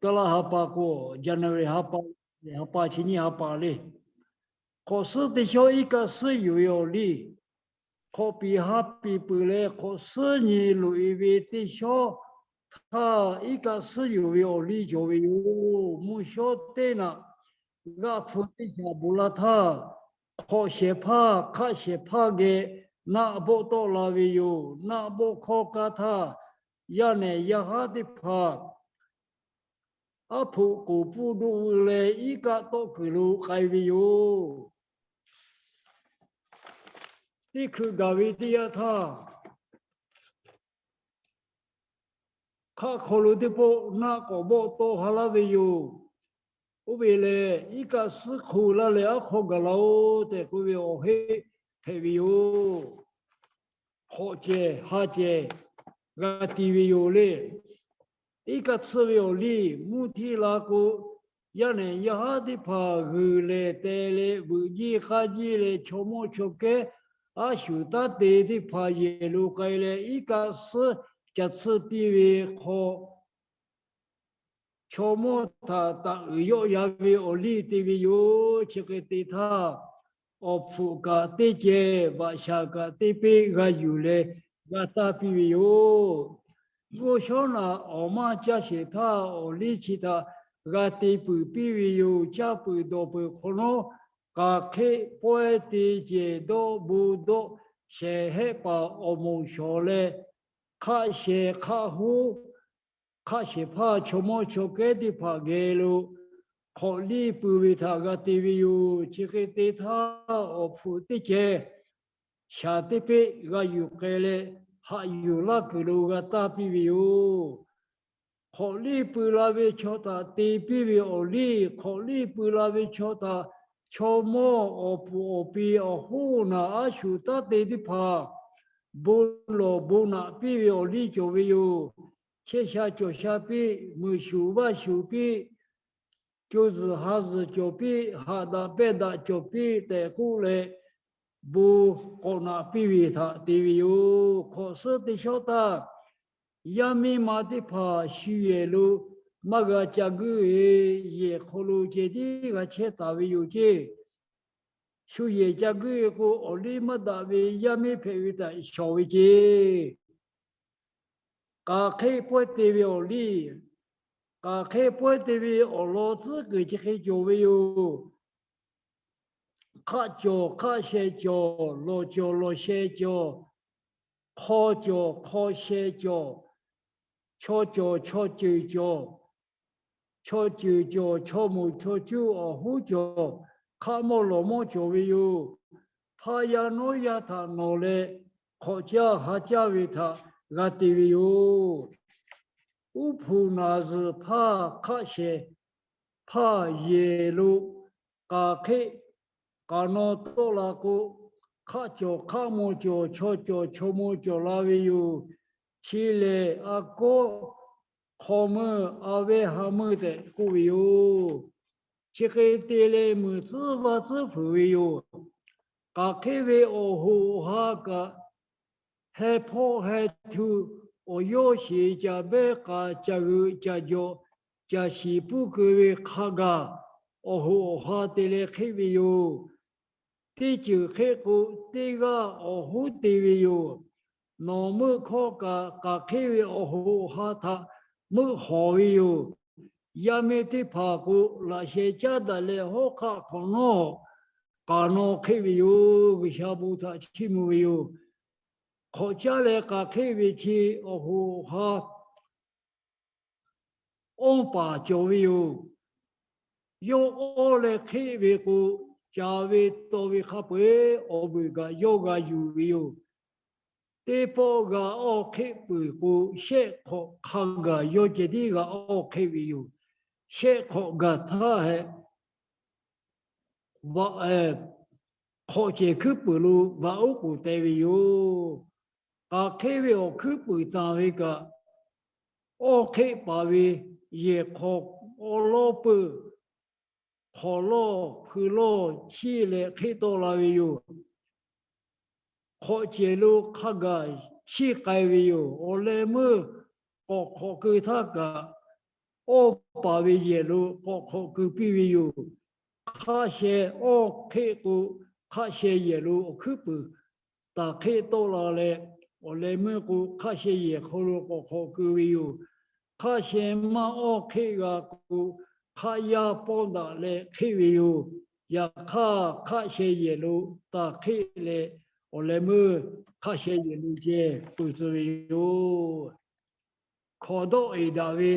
Kaˇ laˇ ha pa k'o, January ha pa, ha pa chi nyiˇ ha pa le. Hk'awꞈ suhˉ teˇ shawˉ iˉ kaˆ suhˉ yuˬ ve awˬ liˇ, hk'awꞈ piˍ ha piˍ peuˬ leh hk'awꞈ suhˉ nyi loꞈ e ve teˇ shawˉ htaˇ, iˉ kaˆ suhˉ yuˬ ve awˬ liˇ cawˬ ve yoˬ. Mvuhˇ shawˉ teˇ naꞈ g'aˆ hpu teˇ shaˍ bvuhꞈ la htaˇ, hk'awꞈ shehˍ hpaˇ hk'aˆ shehˍ hpaˇ geh naˆ bawˆ tawˆ la ve yoˬ. Naˆ bawˆ hkawˇ kaˇ htaˇ, yaˇ nehˬ yaˇ haˉ teˇ hpaˍ aˉ hpoꞈ k'oˍ pfuhˇ doˆ veu leh iˉ kaˆ tawˆ kuiˬ lo k'ai ve yoˬ. Teˇ hkui gaˬ ve teˇ yanˇ htaˇ, hk'aˆ hk'aw lo teˇ pawˆ naˆ k'awꞈ bawˆ tawˆ ha laˇ ve yoˬ. Oˇ ve lehˬ, iˉ kaˆ suhˉ hk'u laˇ leh aˉ hk'aw gaˬ la-oˬ tehꞈ k'oˆ ve awˬ heˆ hpehꞈ ve yoˬ. Hk'awꞈ cehˬ ha cehˬ g'a ti ve yoˬ le. Iˉ kaˆ tsuhˇ ve awˬ liˇ mvuhˇ htiˇ la k'o, yaˇ nehˬ yaˇ haˉ teˇ hpaˍ g'uiˬ lehˬ teh leh veuꞈ jiˇ k'aˇ jiˇ leh chaw mawˇ chaw kehˉ aˉ shuˍ taˇ te teˇ hpaˍ yehˬ lo k'ai leh iˉ kaˆ suhˉ ca tsuhˇ piˇ ve hk'aw, chaw mawˇ htaꞈ taꞈ uiˍ yawˆ yan ve awˬ liˇ te ve yoˬ. Chi hk'e te htaˇ, awˬ hpfuhꞈ kaꞈ teˇ ceh, vaꞈ shaˍ kaꞈ teˇ peˆ g'a yuˬ leh g'a taˇ piˇ ve yoˬ. Mvuhˇ shawˉ naꞈ awˬ maˇ caˇ shehˍ htaˇ, awˬ liˇ chi htaꞈ g'a te puiˍ piˇ ve yoˬ. Caˇ peuˬ dawˬ peuˬ hk'awꞈ nawˉ, k'aˬ hk'eˆ pawehˇ te cehˬ dawˆ bon dawˆ shehˍ hehˆ paˍ awˬ moˍ shawˍ leh, hk'aˆ shehˍ hk'aˆ hoˉ hk'aˆ shehˍ hpaˇ chaw mawˇ chaw kehˉ teˇ hpaˍ geh lo hk'awꞈ liˇ pui ve htaꞈ g'a te ve yoˬ. Chi hk'e te htaˇ, awˬ hpfuhꞈ teˇ ceh, shaˍ teˇ peˆ g'a yuˬ k'ai leh, haꞈ yuˬ laˇ kuiˬ lo g'a taˇ piˇ ve yoˬ. Hk'awꞈ liˇ pui la ve chaw htaꞈ te piˇ ve awˬ liˇ, hk'awꞈ liˇ pui la ve chaw htaꞈ chaw mawˇ awˬ puˍ awˬ pi awˬ hoˉ naˬ aˉ shuˍ taˇ te teˇ hpaˍ bon lawˬ bon naꞈ piˇ ve awˬ liˇ cawˬ ve yoˬ. Chehˇ sha cawˬ sha piˇ, muiˬ shuˍ vaˇ shuˍ piˇ, co zuhˬ ha zuhˬ cawˬ piˇ, haꞈ daꞈ pehˇ daꞈ cawˬ piˇ tehꞈ k'oˆ leh, bon k'awꞈ naꞈ piˇ ve htaꞈ te ve yoˬ. Hk'awꞈ suhˉ teˇ shawˉ htaˇ, yaˇ miˇ ma teˇ hpaˍ shu yehˬ lo maˇ g'a ca guiˇ ve, yehˬ hk'aw lo ceh tiˉ g'a chehˇ taˍ ve yoˬ ceˇ. Shu yehˬ ca guiˇ ve k'o, awˬ liˇ maˇ daꞈ ve yaˇ miˇ hpehꞈ ve htaꞈ shawˍ ve ceˇ. K'aˬ hk'eˆ pawehˇ te ve awˬ liˇ, K'aˬ hk'e pawehˇ te ve awˬ lawn tcuhˉ kuiˬ chi hk'e cawˬ ve yoˬ. Hk'aˆ cawˬ hk'aˆ sheh cawˬ, lawˬ cawˬ lawˬ sheh cawˬ, hk'aw cawˬ hk'aw sheh cawˬ, chaw cawˬ chaw ceuˬ cawˬ, chaw ceuˬ cawˬ chaw moˍ chaw cuˇ awˬ hoˉ cawˬ, hk'aˆ mawˇ lawˬ mawˇ cawˬ ve yoˬ. Hpaˇ yaˇ nawˉ yaˇ htaꞈ nawˬ leh hk'awꞈ caˇ ha caˇ ve htaꞈ g'a te ve yoˬ. Uˉ hpu naˍ zuhˬ hpaˇ hk'aˆ shehˍ hpaˇ yehˬ lo k'aˬ hk'e k'aˬ naw tawˆ la k'o, hk'aˆ cawˬ hk'aˆ maw cawˬ chaw cawˬ chaw maw cawˬ la ve yoˬ. Chi lehˬ, a kawˉ hk'aw meuˇ a vehˇ ha meuˇ tehꞈ k'oˆ ve yoˬ. Chi hk'e te leh, meuˍ tcuhˉ vaˇ tcuhˉ fuiˍ ve yoˬ. K'aˬ hk'e ve awˬ hoꞈ awˬ ha kaꞈ, heh hpawˇ heh htu awˬ yawˇ sheˍ caˬ behˇ k'a caˬ g'euꞈ caˬ jawꞈ caˬ shiˍ puˇ keu ve hk'a gaˬ, awˬ hoꞈ awˬ ha te leh hk'eˆ ve yoˬ. Teˇ ceuˬ hk'eˆ k'o, teˇ g'aˇ awˬ hoˉ te ve yoˬ. Nawˬ meuˆ hkawˇ kaꞈ, k'aˬ hk'e ve awˬ hoꞈ awˬ ha htaꞈ meuˆ hawˍ ve yoˬ. Yaˇ miˇ teˇ hpaˍ k'o, laꞈ sheh caˉ daꞈ leh hawˉ hk'aˆ hk'awꞈ nawˉ k'aˬ naw hk'eˆ ve yoˬ. G'uiˬsha bon htaꞈ chiˇ mvuh ve yoˬ. Hk'awꞈ caˇ leh k'aˬ hk'eˆ ve chi awˬ hoꞈ awˬ ha awˇ paˍ cawˬ ve yoˬ. Yawˇ awˇ leh hk'eˆ ve k'o, ca ve taw ve hk'a peu-eˬ awˬ veuꞈ kaꞈ yawˇ g'a yuˬ ve yoˬ. Teˇ pawˆ g'a awˇ hk'eˆ peuˬ k'o, shehˆ hk'awꞈ hk'a gaˬ yawˇ ceh tiˉ g'a awˇ hk'eˆ ve yoˬ. Shehˆ hk'awꞈ gaˬ htaˇ hehꞈ, hk'awꞈ cehˬ hkuiˉ puiˍ lo vaꞈ uˉ k'oˍ teh ve yoˬ. K'aˬ hk'e ve awˬ hkuiˉ puiˍ tanˬ ve kaꞈ, awˇ hk'eˆ paˍ ve yehˬ hk'aw awˉ lawˉ peuˇ hk'awˍ lawˇ hpui lawˇ chiˇ leh hk'eˆ tawˆ la ve yoˬ. Hk'awꞈ cehˬ lo hk'a gaˬ chiˇ k'ai ve yoˬ. Awˬ leh meuˇ k'awꞈ hk'awꞈ keu htaˇ kaꞈ, awˇ paˍ ve yehˬ lo k'awꞈ hk'awꞈ keu piˇ ve yoˬ. Hk'aˆ sheh awˇ hk'eˆ k'o, hk'aˆ sheh yehˬ lo awˬ hkuiˉ puiˍ taˍ hk'eˆ tawˆ la leh, awˬ leh meuˇ k'o hk'aˆ sheh yehˬ hk'aw lo k'awꞈ hk'awꞈ keu ve yoˬ. Hk'aˆ sheh maˇ awˇ hk'eˆ g'a k'o, hk'aˆ yaˇ pawˇ daꞈ leh hk'eˆ ve yoˬ. Yaꞈ hk'aˇ, hk'aˆ sheh yehˬ lo taˍ hk'eˆ leh, awˬ leh meuˇ hk'aˆ sheh yehˬ lo ceh peuˬ tcuh ve yoˬ. Hkawˍ dawˆ eˍ daꞈ ve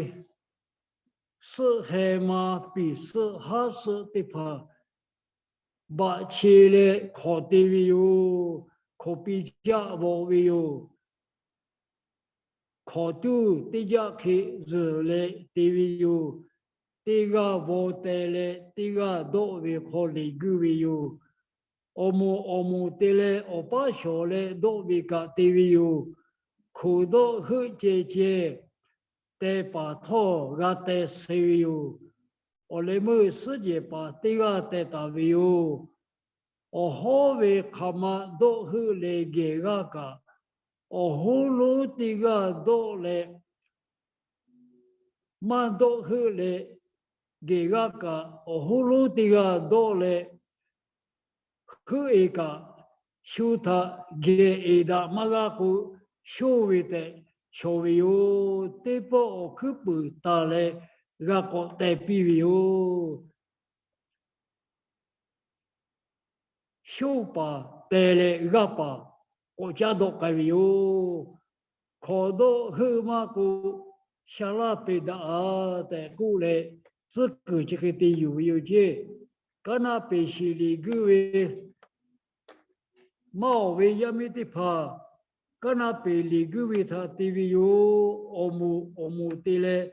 suhˆ heh ma piˍ suhˆ haˉ suhˆ teˇ hpaˍ baꞈ che leh hkawˍ te ve yoˬ. Hkawˍ piˇ jaˆ vawꞈ ve yoˬ. Hkawˍ tuˇ teˇ jaˆ hk'e zuhˬ leh te ve yoˬ. Teˇ g'aˇ vawˇ teh leh teˇ g'aˇ dawˆ ve hk'aw leˬ guiˇ ve yoˬ. Awˬ moˍ awˬ moˍ te leh awˬ paˉ shawˍ leh dawˆ ve kaꞈ te ve yoˬ. Hkoˍ dawˆ heuˆ ceh ceh teh paˍ htawˇ g'a teh suh ve yoˬ. Awˬ leh meuˇ suhˉ jehˬ paˍ teˇ g'aˇ teh taˍ ve yoˬ. Awˬ hawˉ ve hk'aˬ ma dawˆ heuˆ leh gehˬ g'aˇ kaꞈ, awˬ hoˉ lonˉ teˇ g'aˇ dawˆ leh, maˇ dawˆ heuˆ leh gehˬ g'aˇ kaꞈ, awˬ hoˉ lonˉ teˇ g'aˇ dawˆ leh heuˆ e kaꞈ, shu htaꞈ gehˬ eˍ daꞈ maˇ g'a k'o, shoˇ ve tehꞈ shawˍ ve yoˬ. Teˇ pawˆ awˬ hkuiˉ puiˍ taˍ leh g'a k'awꞈ teh piˇ ve yoˬ. Shoˇ paˍ teh leh g'aˇ paˍ k'awꞈ caˉ dawˆ k'ai ve yoˬ. Hkawˍ dawˆ heuˆ maˇ k'o, sha laˇ peꞈ daꞈ a tehꞈ k'oˆ leh, tcuhˉ kuiˬ chi hk'e te yuˬ ve yoˬ ceˇ. Kaˉ naˆ peˍ shiˍ liꞈ guiˇ ve maˇ awˬ ve yaˇ miˇ teˇ hpaˍ, kaˉ naˆ peˍ liꞈ guiˇ ve htaꞈ te ve yoˬ. Awˬ moˍ awˬ moˍ te leh,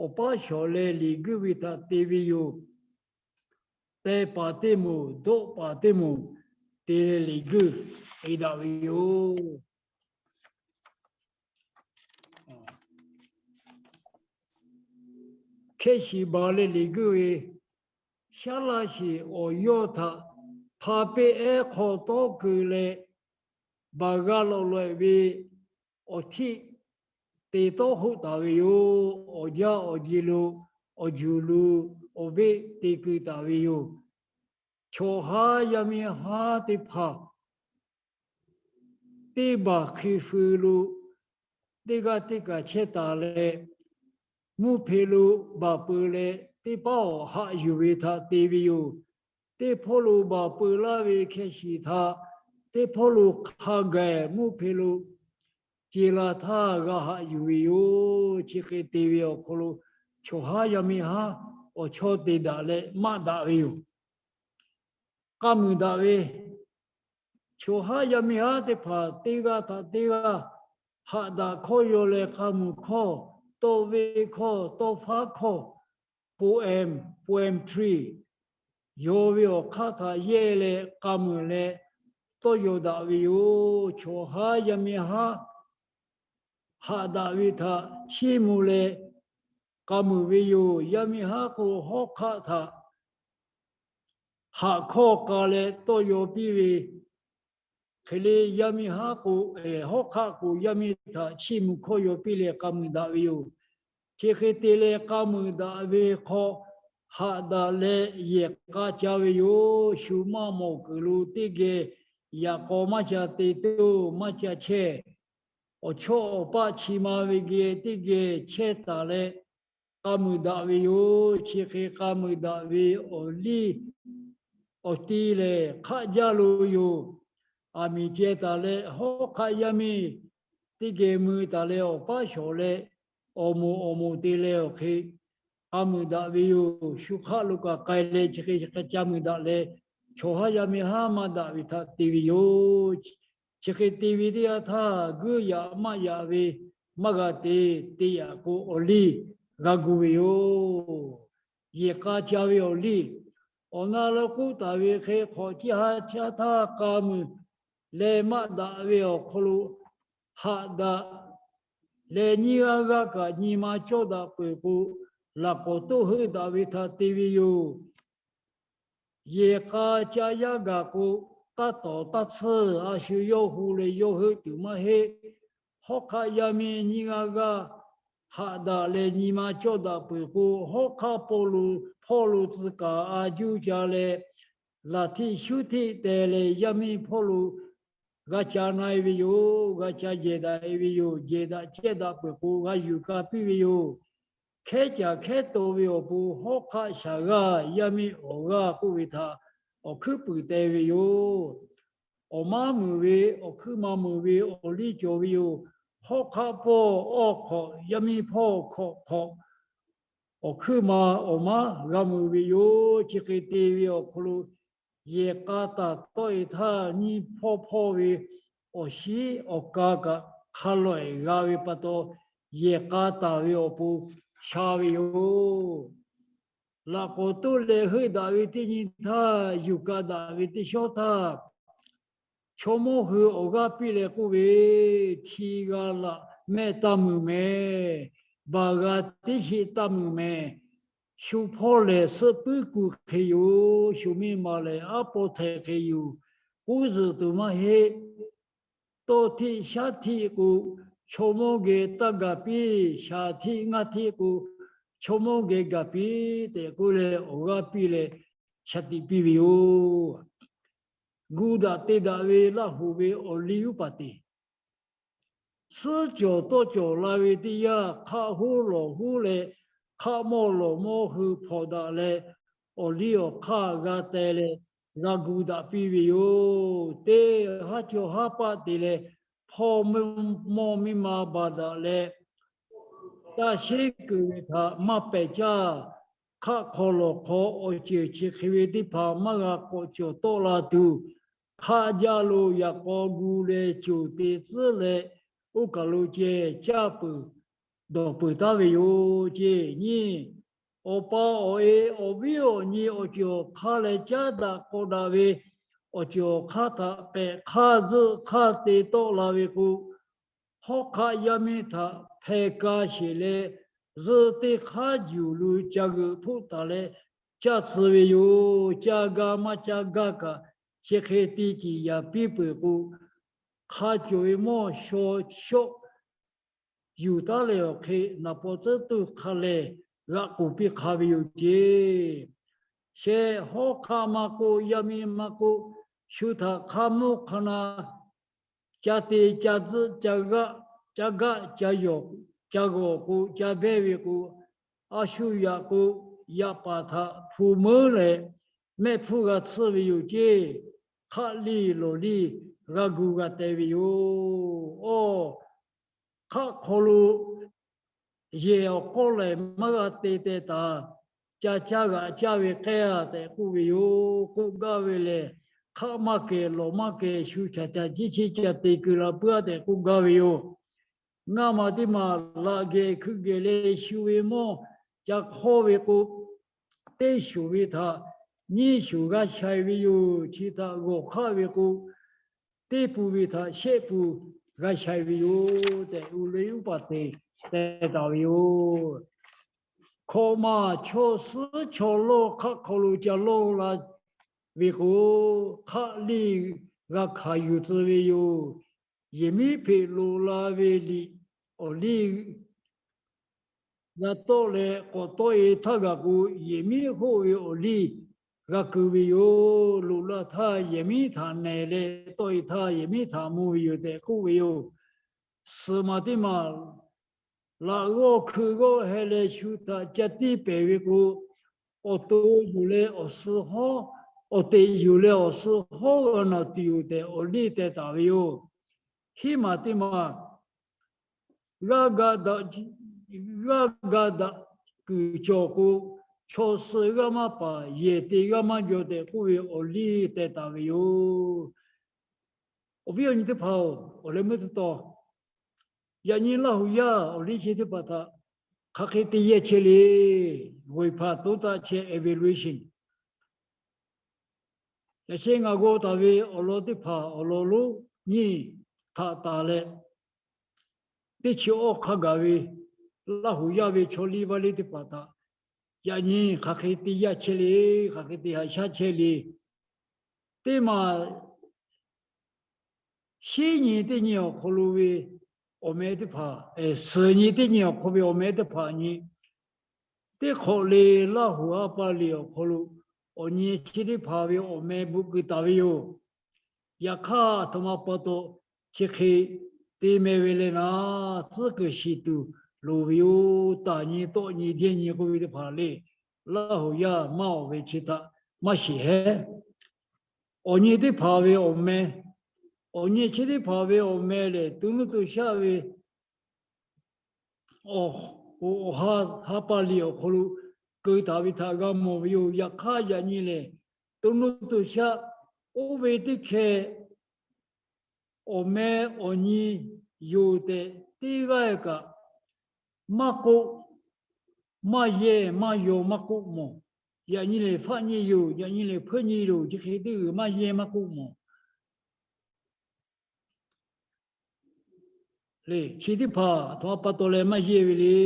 awˬ paˉ shawˍ leh liꞈ guiˇ ve htaꞈ te ve yoˬ. Teh paˍ teˇ moˍ, dawˆ paˍ teˇ moˍ te leh liꞈ guiˇ eˍ daꞈ ve yoˬ. Hkehˇ shiˍ baˬ leh liꞈ guiˇ ve, shaˉ laˇ shiˍ awˬ yawˇ htaꞈ hpa peˆ ehˉ hk'aw tawˉ keu leh, baˬ g'a lawꞈ lawꞈ e ve awˬ htiˆ te tawˉ hoˆ taˍ ve yoˬ. Awˬ jaˇ awˬ ji lo awˬ juˬ lo awˬ veˆ te keu taˍ ve yoˬ. Chaw haˉ yaˇ miˇ haˉ teˇ hpaˍ teˇ baˬ hk'e feu lo teˇ g'aˇ teˇ kaˬ chehˇ taˍ leh, mvuhˇ hpe lo baˬ peuˬ leh teˇ paˉ awˬ haꞈ yuˬ ve htaꞈ te ve yoˬ. Teˇ hpawˇ lo baˬ peuˬ laˇ ve hkeh shiˍ htaꞈ teˇ hpawˇ lo hk'a gaˬ mvuhˇ hpe lo ce la htaˇ g'a haꞈ yuˬ ve yoˬ. Chi hk'e te ve awˬ hk'aw lo chaw haˉ yaˇ miˇ haˉ awˬ chawˇ te daꞈ leh maˆ daꞈ ve yoˬ. K'a muiˬ daꞈ ve, chaw haˉ yaˇ miˇ haˉ teˇ hpaˍ teˇ g'aˇ htaꞈ teˇ g'aˇ haꞈ daꞈ hkawˇ yaw leh k'a muiˬ hkawˇ, tawˇ venˇ hkawˇ, tawˇ faˉ hkawˇ, poem, poetry, yaw ve awˬ hk'aˇ htaꞈ yehˇ leh k'a muiˬ leh tawˇ yaw daꞈ ve yoˬ. Chaw haˉ yaˇ miˇ haˉ haꞈ daꞈ ve htaꞈ chiˇ mvuh leh k'a muiˬ ve yoˬ. Yaˇ miˇ haˉ k'o hawˉ hk'aˆ htaꞈ haꞈ hkawˇ k'a leh tawˇ yaw piˇ ve hk'e le, yaˇ miˇ haˉ k'o, hawˉ hk'aˆ k'o yaˇ miˇ htaꞈ chiˇ mvuh hkawˇ yaw piˇ leh k'a muiˬ daꞈ ve yoˬ. Chi hk'e te leh k'a muiˬ daꞈ ve hk'aw haꞈ daꞈ leh yehˬ k'a ca ve yoˬ. Shu maˇ mawˬ kuiˬ lo teˇ geh yaꞈ k'aw maˇ ca te toˇ maˇ ca chehˇ. Awˬ chawˇ awˬ paˆ chi ma ve geh teˇ geh chehˇ taˍ leh k'a muiˬ daꞈ ve yoˬ. Chi hk'e k'a muiˬ daꞈ ve awˬ liˇ awˬ ti lehˬ hk'aˆ jaˇ lo yoˬ. Aˬ miˍ ceh taˍ leh hawˉ hk'aˆ yaˇ miˇ teˇ geh mui taˍ leh awˬ paˉ shawˍ leh awˬ moˍ awˬ moˍ te leh awˬ hk'e k'a muiˬ daꞈ ve yoˬ. Shu hk'aˆ lo kaꞈ k'ai leh chi hk'e ca muiˬ daꞈ leh, chaw haˉ yaˇ miˇ haˉ maˇ daꞈ ve htaꞈ te ve yoˬ. Chi hk'e te ve teˇ yanˇ htaˇ, guiˇ yaꞈ maˇ yaꞈ ve maˇ g'a te, te yaꞈ k'o awˬ liˇ g'a gu ve yoˬ. Yehˬ k'a ca ve awˬ liˇ, awˬ na lo k'oˆ taˍ ve hk'e, hk'awꞈ chi ha caˇ htaˇ k'a muiˬ leh maˆ daꞈ ve awˬ hk'aw lo haꞈ daꞈ leh nyiˇ g'aˇ g'aˇ kaꞈ nyi ma cawˇ daꞈ peuˬ k'o, laꞈ k'awꞈ toˆ heuˆ daꞈ ve htaꞈ te ve yoˬ. Yehˬ k'a ca yaˇ gaˬ k'o, taˇ tawˍ taˇ tsuhˇ a shu yawˇ hu leh yawˇ heuˆ tuˬ maˇ heˆ. Hawˉ hk'aˆ yaˇ miˇ nyiˇ g'aˇ g'aˇ haꞈ daꞈ leh nyi ma cawˇ daꞈ peuˬ k'o, hawˉ hk'aˆ hpawˇ lo tcuh kaˍ a juˇ ca leh, laˬ htiˆ shuˉ htiˆ teh leh yaˇ miˇ hpawˇ lo g'a ca na e ve yoˬ. G'a ca jehˬ daꞈ e ve yoˬ. Jehˬ daꞈ cehˇ daꞈ peuˬ k'o g'a yuˬ ka piˇ ve yoˬ. Hkehˉ caˍ hkehˉ taw ve awˬ pon hawˉ hk'aˆ shaˍ g'aˇ yaˇ miˇ awˬ g'aˇ k'oˆ ve htaꞈ awˬ hkuiˉ puiˍ teh ve yoˬ. Awˬ maˉ muiˬ ve, awˬ hkuiˉ ma muiˬ ve awˬ liˇ cawˬ ve yoˬ. Hawˉ hk'aˆ pawˇ awˇ hk'awꞈ, yaˇ miˇ hpawˇ hkawꞈ hk'awꞈ, awˬ hkuiˉ ma awˬ maˉ g'a muiˬ ve yoˬ. Chi hk'e te ve awˬ hk'aw lo yehˬ k'a taˍ tawˆ e htaˇ, nyiˇ hpawˇ hpawˇ ve awˬ shiˉ awˬ ka kaꞈ hk'a lawꞈ e g'a ve pa taw, yehˬ k'a taˍ ve awˬ pon sha ve yoˬ. Laꞈ k'awꞈ toˆ leh heuˆ daꞈ ve teˇ nyi htaˇ, yuˬ ka daꞈ ve teˇ shawˉ htaˇ, chaw mawˇ hui awˬ g'aˇ piˇ leh k'oˆ ve, Chi g'a laꞈ mehˆ taˇ muiˬ mehˍ. Baˬ g'a tiˉ sheˆ taˇ muiˬ mehˍ. Shu hpawˇ lehˬ suhˆ puiˉ kuˬ hk'e yoˬ. Shu miˇ ma lehˬ aˉ pawˇ htaiˍ hk'e yoˬ. K'uˉ zuhꞈ tuˬ maˇ heˆ. Tawˇ htiˆ shaˉ htiˆ k'o, chaw mawˇ geh taˇ gaˬ piˇ. Shaˍ htiˆ ngaˇ htiˆ k'o, chaw mawˇ geh gaˬ piˇ tehꞈ k'oˆ leh awˬ g'aˇ piˇ leh shaˍ tiꞈ piˇ ve yoˬ. Gu daꞈ te daꞈ ve Laˇ huˍ ve awˬ liˇ uˉ paˍ teꞈ suhˉ cawˬ tawˆ cawˬ la ve teˇ yanˇ, hk'aˆ hoˉ lawˬ hoˉ leh hk'aˆ mawˇ lawˬ mawˇ hui hpawnˬ daꞈ leh, awˬ liˇ awˬ hk'aˇ g'a teh leh g'a gu daꞈ piˇ ve yoˬ. Teˇ haˉ chaw haˉ paˆ te leh, hpawˇ mawˇ miˇ ma baˬ daꞈ leh, taˇ sheˉ kuiˬ ve htaꞈ maˇ pehˬ caˇ. Hk'aˆ hk'aw lawˬ hk'aw awˬ ceuˬ chi hk'e ve teˇ hpaˍ maˇ g'a k'awꞈ cawˬ tawˆ la tuˬ, hk'aˆ jaˇ lo yaꞈ k'aw gu leh coˬ te tcuhˉ leh, oˇ kaˬ lo ceh caˇ peuˬ dawˬ peuˬ taˉ ve yoˬ. Ceˇ nyi, awˬ pa awˬ e awˬ viˉ awˬ nyi awˬ ceuˬ awˬ hk'aˇ leh caˉ daꞈ k'aw daꞈ ve awˬ ceuˬ awˬ hk'aˇ htaꞈ pehꞈ hk'aˇ tzuhˆ hk'aˇ te tawˆ la ve k'o, hawˉ hk'aˆ yaˇ miˇ htaꞈ hpeh ka sheˍ leh, zuhˆ teˇ hk'aˇ juˬ lo ca g'euꞈ hpoˆ taˍ leh caˇ tcuh ve yoˬ. Caˇ gaˇ maˇ caˇ gaˇ kaꞈ, chi hk'e te ciˍ yaˍ piˇ peuˬ k'o, hk'a cawˬ ve mawˇ shaw shawˆ yuˬ taˉ leh awˬ hk'e, naˍ paw tcuhˉ tuˇ hk'a lehˬ g'aꞈ k'oˍ piˇ hk'a ve yoˬ ceˇ. Shehˆ hawˉ hk'aˆ maˇ k'oˆ, yaˇ miˇ maˇ k'oˆ, shu htaꞈ hk'a mvuhˇ hk'a na ca te ca tzuhˆ ca g'aˆ, ca gaˆ ca yawˬ, ca g'awˬ k'o, ca behˇ ve k'o, a shu yaꞈ k'o, yaꞈ paˍ htaꞈ hpu meuˉ leh mehˆ hpfuhˇ g'a tsuhˇ ve yoˬ ceˇ. Hk'aˆ liˇ lawˬ liˇ g'a gu g'a teh ve yoˬ. Awˬ hk'aˆ hk'aw lo yehˬ awˬ k'awˇ lehˬ maˇ g'a te teh taˍ. Ca caˇ g'aꞈ caˇ ve k'ehˇ a tehꞈ k'oˆ ve yoˬ. K'oˆ gaˇ ve lehˬ, hk'aˆ maˇ kehˬ lawˬ maˇ kehˬ shu caꞈ caꞈ ciˉ ciˉ ca te keu la puiˉ a tehꞈ k'oˆ gaˇ ve yoˬ. Ngaˇ maˬ teˇ maˬ laꞈ gehˬ hkui gehˬ leh shu ve mawˇ ca hk'awˇ ve k'o, teˇ shoˍ ve htaꞈ nyiˇ shoˍ g'a shaiˍ ve yoˬ. Chi htaꞈ g'awˬ hk'aˆ ve k'o, teˇ pun ve htaꞈ shehˆ pun g'a shaiˍ ve yoˬ tehꞈ, uˉ leh uˉ paˍ te teh taˍ ve yoˬ. Hkawꞈ maˬ chaw suhˉ chaw lawˇ hk'aˆ hk'aw lo ca lawˇ la ve k'o, hk'aˆ liˇ g'a hkanˍ yuˬ tcuh ve yoˬ. Yehˬ miˉ hpeꞈ loꞈ la ve liꞈ awˬ liˇ g'a tawˆ leh, k'awꞈ tawˆ e htaˇ gaˬ k'o, yehˬ miˉ hoˆ ve awˬ liˇ g'a keu ve yoˬ. Loꞈ la htaˇ yehˬ miˉ htaꞈ nehˬ leh, tawˆ e htaˇ yehˬ miˉ htaꞈ mvuh ve yoˬ tehꞈ k'oˆ ve yoˬ. Suhˍ maˬ teˇ maˬ laꞈ g'awˇ hkui g'awˇ heh leh shu htaꞈ ca tiˇ pehˍ ve k'o, awˬ to yuˬ leh awˬ suh hawˉ, awˬ teꞈ yuˬ leh awˬ suh hawˉ g'a nawˬ tuˬ yoˬ tehꞈ awˬ liˇ teh taˍ ve yoˬ. Hiˉ maˬ teˇ maˬ g'aˇ ga daꞈ, g'aˇ ga daꞈ kuiˬ cawˬ k'o, chaw suh g'aˇ maˇ paˍ, yehˬ te g'aˇ maˇ jaw tehꞈ k'oˆ ve awˬ liˇ teh taˍ ve yoˬ. Awˬ viˉ awˬ nyi teˇ hpaˍ-oˬ, awˬ leh meuˇ teˇ taw, yaꞈ nyi Laˇ huˍ yaˇ awˬ liˇ chi teˇ hpaˍ htaꞈ hk'aˬ hk'e te yehˇ chehˇ le. G'oˬ e hpaˍ toˉ taˆ chehˇ evaluation. Yaꞈ sheh ngaˬ g'aw taˍ ve awˬ lawn teˇ hpaˍ awˬ lawn lonˉ nyiˇ htaꞈ taˍ leh, teˇ chi awˇ hk'a gaˬ ve Laˇ huˍ yaˇ ve chaw liˇ vaˇ liˇ teˇ hpaˍ htaꞈ yaꞈ nyi hk'aˬ hk'e te yaˇ chehˇ le, hk'aˬ hk'e te haꞈ shaˉ chehˇ le. Teˇ maˬ shinˉ nyi teˇ nyi awˬ hk'aw lo ve awˬ meh teˇ hpaˍ, suhˍ nyi teˇ nyi awˬ hk'aw ve awˬ meh teˇ hpaˍ nyi, teˇ hk'awꞈ le Laˇ huˍ ha pa liꞈ awˬ hk'aw lo awˬ nyi chi teˇ hpaˍ ve awˬ meh bvuhꞈ keu taˍ ve yoˬ. Yaꞈ hk'aˇ, aˬ htoꞈ ma pa taw chi hk'e te meh ve leh naˍ, tcuhˉ kuiˬ shiˍ tuˬ loˍ ve yoˬ. Taˍ nyi tawˆ nyi jehˇ nyi k'oˆ ve teˇ hpaˍ le, Laˇ huˍ yaˇ maˇ awˬ ve chi htaꞈ maˇ shiˍ hehˉ. Awˬ nyi teˇ hpaˍ ve awˬ meh, awˬ nyi chi teˇ hpaˍ ve awˬ meh lehˬ, to nuˇ to shaˆ ve awˬ, awˬ ha, ha pa liꞈ awˬ hk'aw lo keu taˍ ve htaꞈ g'a mawˬ ve yoˬ. Yaꞈ hk'aˇ, yaꞈ nyi lehˬ, to nuˇ to shaˆ oˇ ve teˇ hkeh awˬ meh awˬ nyi yoˬ tehꞈ teˇ g'aˇ kaꞈ maˇ k'oˆ, maˇ yehˇ maˇ yaw maˇ k'oˆ mawˬ. Yaꞈ nyi lehˬ faˆ nyi yoˬ, yaꞈ nyi lehˬ hpeuˆ nyi yoˬ, chi hk'e teˇ g'uiˬ maˇ yehˇ maˇ k'oˆ mawˬ le. Chi teˇ hpaˍ htoꞈ ma pa taw leh maˇ yehˇ ve le.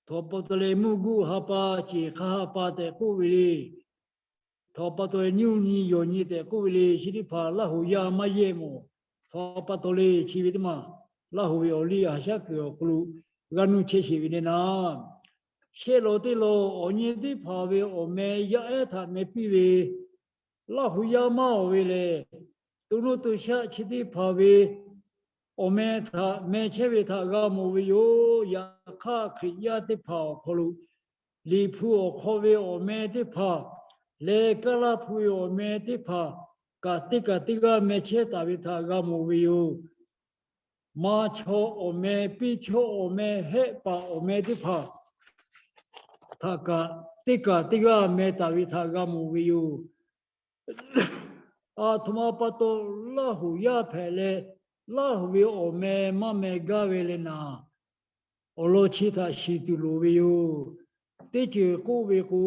Htoꈈ pa taw leh mvuhˇ guˆ ha pa, ceˬ hk'aˇ ha pa tehꞈ k'oˆ ve le. Htoꈈ pa taw leh nyuˇ nyi yawˬ nyi tehꞈ k'oˆ ve le. Chi teˇ hpaˍ Laˇ huˍ yaˇ maˇ yehˇ mawˬ. Htoꈈ pa taw le chi ve teˇ maˬ Laˇ huˍ ve awˬ liˇ a shaˉ kuiˬ awˬ hk'aw lo g'a nuˇ chehˇ sheˍ ve le naˍ, shehˆ law teˇ law awˬ nyi teˇ hpaˍ ve awˬ meh yaˇ ehˉ htaꞈ meh piˇ ve Laˇ huˍ yaˇ maˇ awˬ ve lehˬ, to nuˇ to shaˆ chi teˇ hpaˍ ve awˬ meh htaꞈ meh chehˇ ve htaꞈ g'a mawˬ ve yoˬ. Yaꞈ hk'aˇ, Hkriꞈ yaˇ teˇ hpaˍ awˬ hk'aw lo Liꞈ hpu awˬ hk'aw ve awˬ meh teˇ hpaˍ leh Kaˇ laˇ hpu ve awˬ meh teˇ hpaˍ kaꞈ teˇ kaꞈ teˇ g'aˇ meh chehˇ taˍ ve htaꞈ g'a mawˬ ve yoˬ. Maˇ chaw awˬ meh, piˇ chaw awˬ meh, hehˆ paˍ awˬ meh teˇ hpaˍ htaꞈ kaꞈ teˇ kaꞈ teˇ g'aˇ meh taˍ ve htaꞈ g'a mawˬ ve yoˬ. Aˬ htoꞈ ma pa taw Laˇ huˍ yaˇ hpehꞈ leh, Laˇ huˍ ve awˬ meh maˇ meh gaˇ ve leh naˍ, awˬ lawn chi htaꞈ shiˍ tuˬ loˍ ve yoˬ. Teˇ ceuˬ k'oˆ ve k'o,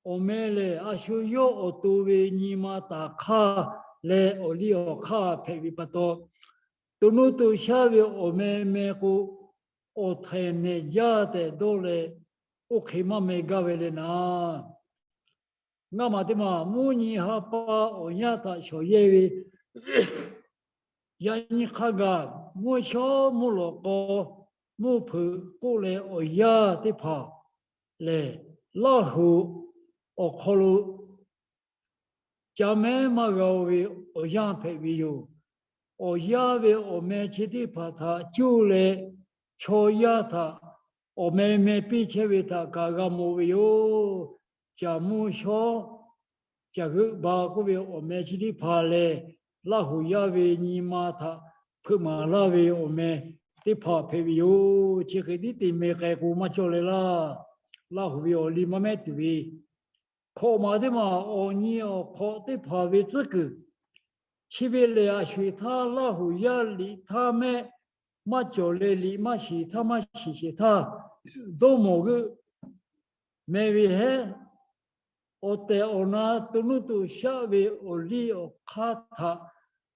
awˬ meh lehˬ a shu yawˇ awˬ to ve nyi ma taˍ hk'aˇ leh awˬ liˇ awˬ hk'aˇ hpehꞈ ve pa taw, to nuˇ to shaˆ ve awˬ meh meh k'o, awˬ htaiˍ nehˬ jaˇ tehꞈ dawˇ leh, oˇ hk'e maˇ meh gaˇ ve leh naˍ, ngaˇ maˬ teˇ maˬ mvuhˇ nyi ha pa awˬ yanˇ htaꞈ shawˍ yehˇ ve, yaꞈ nyi hk'a gaˬ mvuhˇ shawˉ mvuhˇ lawꞈ k'aw mvuhˇ hpeuꞈ k'oˆ leh awˬ yanˇ teˇ hpaˍ lehˬ, Laˇ huˍ awˬ hk'aw lo ca mehˉ maˇ g'a-o ve awˬ yanˇ hpehꞈ ve yoˬ. Awˬ yanˇ ve awˬ meh chi teˇ hpaˍ htaꞈ cuˇ leh chaw yaˇ htaꞈ awˬ meh meh piˇ chehˇ ve htaꞈ kaꞈ g'a mawˬ ve yoˬ. Caˬ mvuhˇ shawˉ, caˬ g'euˆ ba k'oˆ ve awˬ meh chi teˇ hpaˍ lehˬ, Laˇ huˍ yaˇ ve nyi ma htaꞈ hpeuꞈ maˍ laˇ ve awˬ meh teˇ hpaˍ hpehꞈ ve yoˬ. Chi hk'e tiˉ te meh k'ai k'o maˇ cawˇ leh laˇ. Laˇ huˍ ve awˬ liˇ maˇ mehˉ tuˬ ve hkawꞈ maˍ teˇ maˬ awˬ nyi awˬ hk'awꞈ teˇ hpaˍ ve tcuhˉ kuiˬ, chi ve lehˬ a sho eˬ htaˇ Laˇ huˍ yaˇ liꞈ htaˇ mehˆ maˇ cawˬ leh, liꞈ maˇ shiˍ htaˇ maˇ shiˍ sheˍ htaˇ, dawˇ mawˬ g'euˆ meh ve hehˉ, awˬ tehˬ awˬ na to nuˇ to shaˆ ve awˬ liˇ awˬ hk'aˇ htaꞈ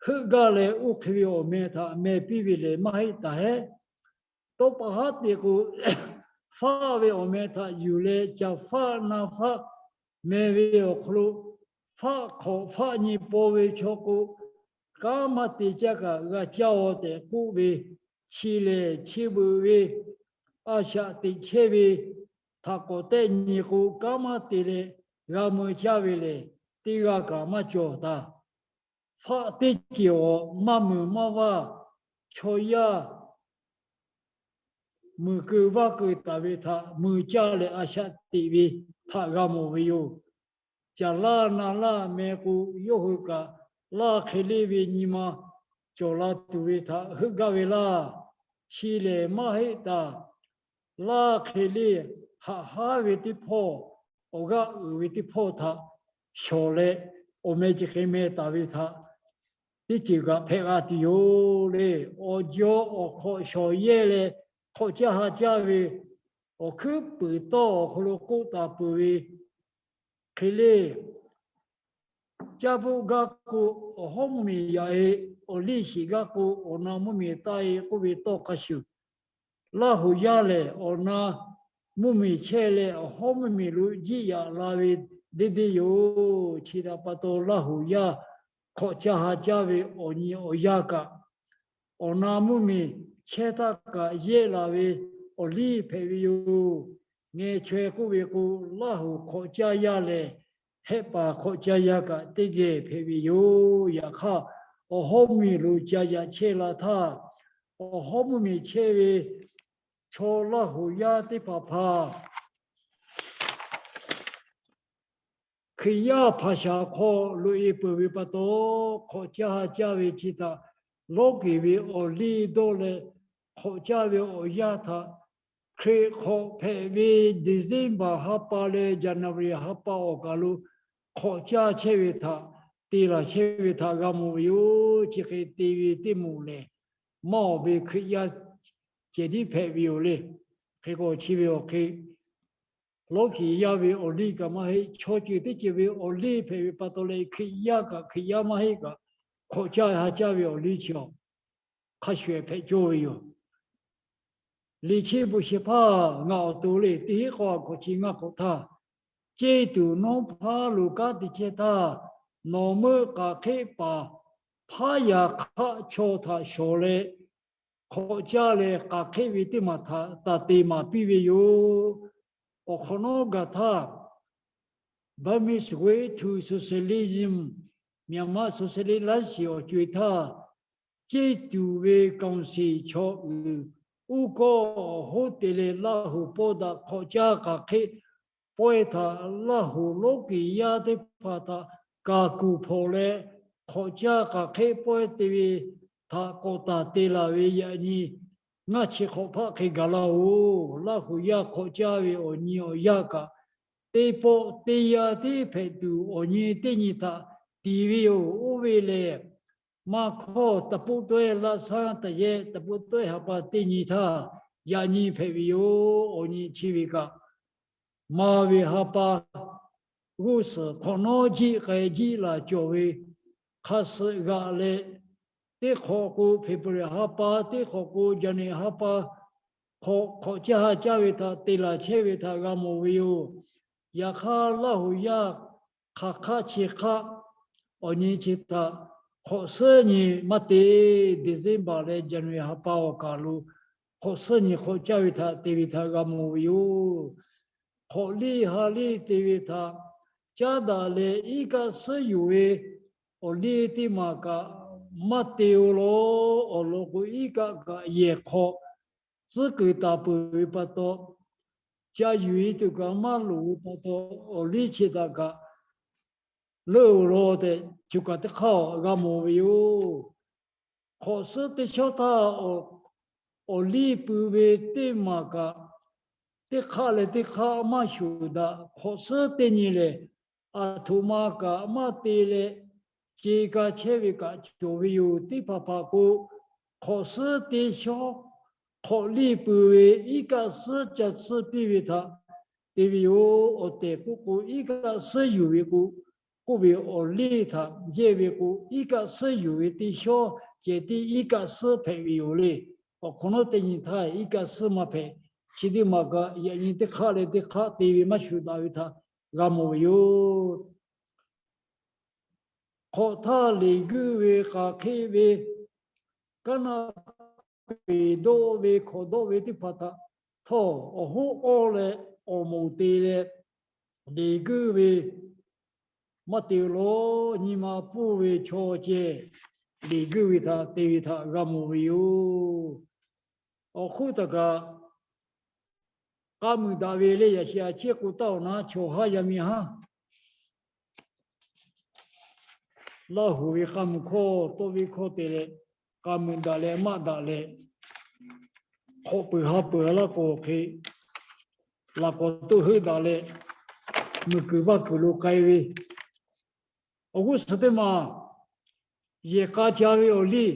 heuˆ gaˇ leh, oˇ hk'e ve awˬ meh htaꞈ meh piˇ ve lehˬ maˇ heˆ taˍ hehˉ. Tawˇ pa haˉ te k'o, faˆ ve awˬ meh htaꞈ yuˬ leh, caˬ faˆ na faˆ meh ve awˬ hk'aw lo, faˆ hk'awꞈ faˆ nyi paw ve chaw k'o, kanˉ maˇ te caˇ kaꞈ g'a caˇ-oˬ tehꞈ k'oˆ ve, chi lehˬ chi beuꞈ ve a shaꞈ teꞈ chehˇ ve htaꞈ k'awꞈ tehˆ nyi k'o, kanˉ maˇ te leh g'a mui caˇ ve lehˬ, teˇ g'aˇ kaꞈ maˇ cawˬ taˍ. Faˆ teˇ ceuˬ awˬ maˇ muiˬ maˇ vaˇ chaw yaˇ muiˬ keu vaˇ keu taˍ ve htaꞈ mui caˇ leh a shaꞈ teꞈ ve htaꞈ g'a mawˬ ve yoˬ. Caˬ laˇ na laˇ meh k'o, yawˇ hui kaꞈ laˇ hk'e leˇ ve nyi ma cawˬ la tuˬ ve htaꞈ heuˆ gaˇ ve laˇ. Chi lehˬ maˇ heˆ taˍ. Laˇ hk'e leˇ haꞈ haˉ ve teˇ hpawˇ, awˬ g'aˇ uiˍ ve teˇ hpawˇ htaꞈ shawˍ leh, awˬ meh chi hk'e meh taˍ ve htaꞈ teˇ ceuˬ kaꞈ hpehꞈ g'a tuˬ yoˬ le. Awˬ jaw awˬ hk'awꞈ shawˍ yehˇ leh hk'awꞈ caˇ ha caˇ ve, awˬ hkuiˉ puiˍ tawˇ awˬ hk'aw lo k'oˆ taˍ peuˬ ve hk'e leˇ, caˇ bvuhˆ gaˇ k'o, awˬ hawˉ mvuhˇ miˬ yaꞈ-e, awˬ liˇ shiˍ gaˇ k'o, awˬ na mvuhˇ miˬ taˆ-e k'oˆ ve tawˇ hk'a shuˍ, Laˇ huˍ yaˇ lehˬ awˬ na mvuhˇ miˬ chehˇ leh, awˬ hawˉ mvuhˇ miˬ lo jiˆ yaꞈ la ve deˇ deˇ yoˬ. Chi htaꞈ pa taw, Laˇ huˍ yaˇ hk'awꞈ caˇ ha caˇ ve awˬ nyi awˬ yaˇ kaꞈ, awˬ na mvuhˇ miˬ chehˇ htaˇ kaꞈ yehˇ laˬ ve awˬ liˇ hpehꞈ ve yoˬ. Ngeh chaweh k'oˆ ve k'o, Laˇ huˍ hk'awꞈ caˇ yaˇ lehˬ, hehˆ paˍ hk'awꞈ caˇ yaˇ kaꞈ teˇ geh hpehꞈ ve yoˬ. Yaꞈ hk'aˇ, awˬ hawˉ mvuhˇ miˬ lo ca yaꞈ chehˇ la htaˇ, awˬ hawˉ mvuhˇ miˬ chehˇ ve chaw Laˇ huˍ yaˇ teˇ hpaˍ hpaˍ Hkriꞈ yaˇ hpaˍ shaˍ hk'aw loꞈ-e peuˬ ve pa taw, hk'awꞈ caˇ ha caˇ ve chi htaꞈ lawˇ keˍ ve awˬ liˇ dawˇ leh, hk'awꞈ caˇ ve awˬ yanˇ htaꞈ Hkriꞈ hk'awꞈ hpehꞈ ve December ha pa leh January ha pa awˬ kaˬ lo hk'awꞈ caˇ chehˇ ve htaꞈ te laˬ chehˇ ve htaꞈ g'a mawˬ ve yoˬ. Chi hk'e te ve teˇ moˍ lehˬ, maˇ awˬ ve Hkriꞈ yaˇ cehˬ tiˉ hpehꞈ ve yoˬ le. Hk'e k'o chi ve awˬ hk'e lawˇ keˍ yaˇ ve awˬ liˇ kaꞈ maˇ heˆ, chaw ceuˬ teˇ ceuˬ ve awˬ liˇ hpehꞈ ve pa taw leh, Hkriꞈ yaˇ kaꞈ Hkriꞈ yaˇ maˇ heˆ kaꞈ, hk'awꞈ caˇ ha caˇ ve awˬ liˇ chi awˬ hk'a shuˍ hpehꞈ cawˇ ve yoˬ. Liꞈ chi bvuhꞈ shehˍ hpaˇ ngaˬ awˬ to le, teˇ hinˉ k'awˇ hkawꞈ chi ngaˇ k'awꞈ htaˇ, ceˇ tuˬ nawˉ hpaˇ lo kanˉ te chehˇ htaˇ, nawˬ meuˆ k'aˬ hk'eˆ paˍ hpaˉ yaꞈ hk'aˆ chaw htaꞈ shawˍ leh, hk'awꞈ caˇ leh k'aˬ hk'eˆ ve teˇ maˬ htaꞈ taˍ te maˍ piˇ ve yoˬ. Awˬ hk'awꞈ nawˉ gaˬ htaˇ, Burmese Way to Socialism, Myanmar Socialist လမ်းစဉ် awˬ co-e htaˇ, ceˇ tuˬ ve ကောင်စီ chaw uiˍ uˉ kawˇ awˬ hoˉ te leh Laˇ huˍ pawˇ daꞈ hk'awꞈ caˇ k'aˬ hk'eˆ pawehˇ htaꞈ Laˇ huˍ lawˇ keˍ yaˇ teˇ hpaˍ htaꞈ kaˍ kuˬ hpawnˬ leh, hk'awꞈ caˇ k'aˬ hk'eˆ pawehˇ te ve htaꞈ k'awꞈ taˍ te laˬ ve yaꞈ nyi ngaˇ chi hk'awꞈ hpaˆ hk'e gaˬ laˇ-oˬ. Laˇ huˍ yaˇ hk'awꞈ caˇ ve awˬ nyi awˬ yanˇ kaꞈ, teˇ pawˆ teˇ yanˇ tiˉ hpehꞈ tuˬ awˬ nyi teˇ nyi htaꞈ tiˍ ve yoˬ. Oˇ ve lehˬ, maˇ hkawˇ ta puˆ tawehˇ laˇ shaˉ ta yehˇ ta puˆ tawehˇ ha pa teˇ nyi htaˇ yaꞈ nyi hpehꞈ ve yoˬ. Awˬ nyi chi ve kaꞈ, maˍ ve ha pa g'uˇ suhˍ hk'awꞈ nawˉ jiˆ k'ai jiˆ laˬ cawˬ ve hk'a suh g'aꞈ leh, teˇ hk'awꞈ k'o February ha pa, teˇ hk'awꞈ k'o January ha pa hk'awꞈ hk'awꞈ caˇ ha caˇ ve htaꞈ te laˬ chehˇ ve htaꞈ g'a mawˬ ve yoˬ. Yaꞈ hk'aˇ, Laˇ huˍ yaˇ hk'aˬ hk'aˆ chi hk'aˆ awˬ nyi chi htaꞈ hk'awꞈ suhˉ nyi maˇ te, December leh January ha pa awˬ kaˬ lo hk'awꞈ suhˉ nyi hk'awꞈ caˇ ve htaꞈ te ve htaꞈ g'a mawˬ ve yoˬ. Hk'awꞈ liˇ ha liˇ te ve htaꞈ caˉ daꞈ leh iˉ kaˆ suhˉ yuˬ ve awˬ liˇ teˇ maˬ kaꞈ maˇ te-o law. Awˬ lawn k'o, iˉ kaˆ kaꞈ yehˬ hk'aw tcuhˉ kuiˬ taˍ peuˬ ve pa taw, ca yuˬ e tuˬ kaꞈ maˇ loˍ ve pa taw, awˬ liˇ chi htaꞈ kaꞈ leuˆ-oˬ law tehꞈ, choˬ kaˬ teˇ hk'aˇ g'a mawˬ ve yoˬ. Hk'awꞈ suhˉ teˇ shawˉ htaˇ, awˬ liˇ pui ve teˇ maˬ kaꞈ, teˇ hk'aˆ leh teˇ hk'aˆ maˇ shuˍ daꞈ. Hk'awꞈ suhˉ teˇ nyi lehˬ, aˬ htoꞈ ma kaꞈ maˇ te leh, ce ka chehˇ ve kaꞈ cawˬ ve yoˬ. Teˇ hpaˍ hpaˍ k'o, hk'awꞈ suhˉ teˇ shawˉ hk'awꞈ liˇ pui ve iˉ kaˆ suhˉ ca tsuhˇ piˇ ve htaꞈ te ve yoˬ. Awˬ tehˬ k'oˆ k'o, iˉ kaˆ suhˉ yuˬ ve k'o, k'oˆ ve awˬ liˇ htaꞈ yehˇ ve k'o, iˉ kaˆ suhˉ yuˬ ve teˇ shawˉ ceh tiˉ iˉ kaˆ suhˉ hpehꞈ ve yoˬ le. Awˬ hk'awꞈ nawˉ teˇ nyi htaˇ iˉ kaˆ suhˉ maˇ hpehꞈ. Chi teˇ maˬ kaꞈ yaꞈ nyi teˇ hk'aˆ leh teˇ hk'aˆ te ve maˇ shuˍ daꞈ ve htaꞈ g'a mawˬ ve yoˬ. Hk'awꞈ htaˇ leˬ guiˇ ve k'aˬ hk'e ve, kaˉ naˆ peˍ dawˆ ve hk'awꞈ dawˆ ve teˇ hpaˍ htaꞈ htawˇ, awˬ hoˉ awˇ leh awˬ moˍ te leh leˬ guiˇ ve maˇ te law. Nyi ma pfuhˇ ve chaw ceh leˬ guiˇ ve htaꞈ te ve htaꞈ g'a mawˬ ve yoˬ. Awˬ hk'oˆ htaꞈ kaꞈ k'a muiˬ daꞈ ve le. Yaꞈ sheh a chehˇ k'o taˇ awˬ na chaw haˉ yaˇ miˇ haˉ Laˇ huˍ ve k'a muiˬ hkawˇ tawˆ ve hkawˇ te leh, k'a muiˬ daꞈ leh maˆ daꞈ leh, hk'awꞈ peuˬ ha peuˬ laˇ k'o hk'e, laꞈ k'awꞈ toˆ heuˆ daꞈ leh, muiˬ kuiˬ vaˇ kuiˬ lo k'ai ve, awˬ g'uˇ suhˍ teˇ maˬ yehˬ k'a ca ve awˬ liˇ,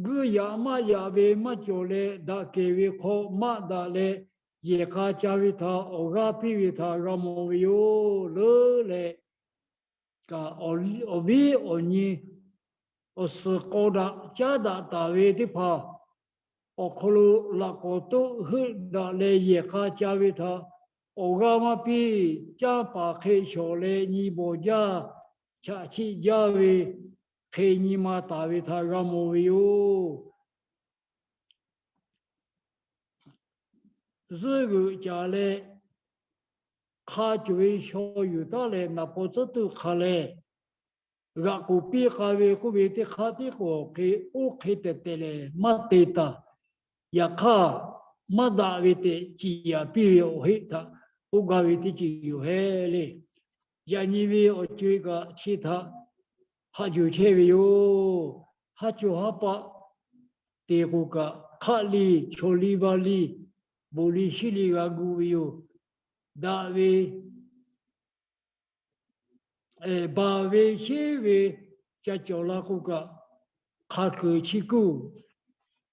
guiˇ yaꞈ maˇ yaꞈ ve maˇ cawˬ leh, daꞈ kehˬ ve hk'aw maˆ daꞈ leh, yehˬ k'a ca ve htaꞈ awˬ g'aˇ piˇ ve htaꞈ g'a mawˬ ve yoˬ. Leuˉ leh kaꞈ, awˬ viˉ awˬ nyi awˬ suhˍ k'aw daꞈ caˉ daꞈ taˍ ve teˇ hpaˍ awˬ hk'aw lo laꞈ k'awꞈ toˆ heuˆ daꞈ leh yehˬ k'a ca ve htaꞈ awˬ g'aˇ maˇ piˇ. Canˇ paˍ hk'e shawˍ leh nyi bawˬ jaˇ, chaꞈ chiˆ jaˇ ve hk'e nyi ma taˍ ve htaꞈ g'a mawˬ ve yoˬ. Zuhˆ g'euꞈ caˍ leh hk'a cawˬ ve shaw yuˬ taˉ leh naˍ paw tcuhˉ tuˆ hk'a leh, g'aꞈ k'oˍ piˇ k'a ve k'oˆ ve teˇ hk'aˇ tiˉ k'o hk'e, oˇ hk'e tehˬ tehˬ lehˬ maˇ te taˍ. Yaꞈ hk'aˇ, maˇ daꞈ ve tehꞈ ciˍ yaˍ piˇ ve awˬ heˆ htaꞈ k'oˆ gaˇ ve teˇ ceuˬ yoˬ hehˉ le. Yaꞈ nyi ve awˬ co-e kaꞈ chi htaꞈ haꞈ yuˬ chehˇ ve yoˬ. Haˉ co haˉ paˆ te k'o kaꞈ, hk'aˆ liˇ chaw liˇ vaˇ liˇ, bon liˇ shiˉ liˇ g'a gu ve yoˬ. Daꞈ ve baˬ ve sheˉ ve ca cawˬ la k'o kaꞈ, hk'a kuiˬ chi kuˇ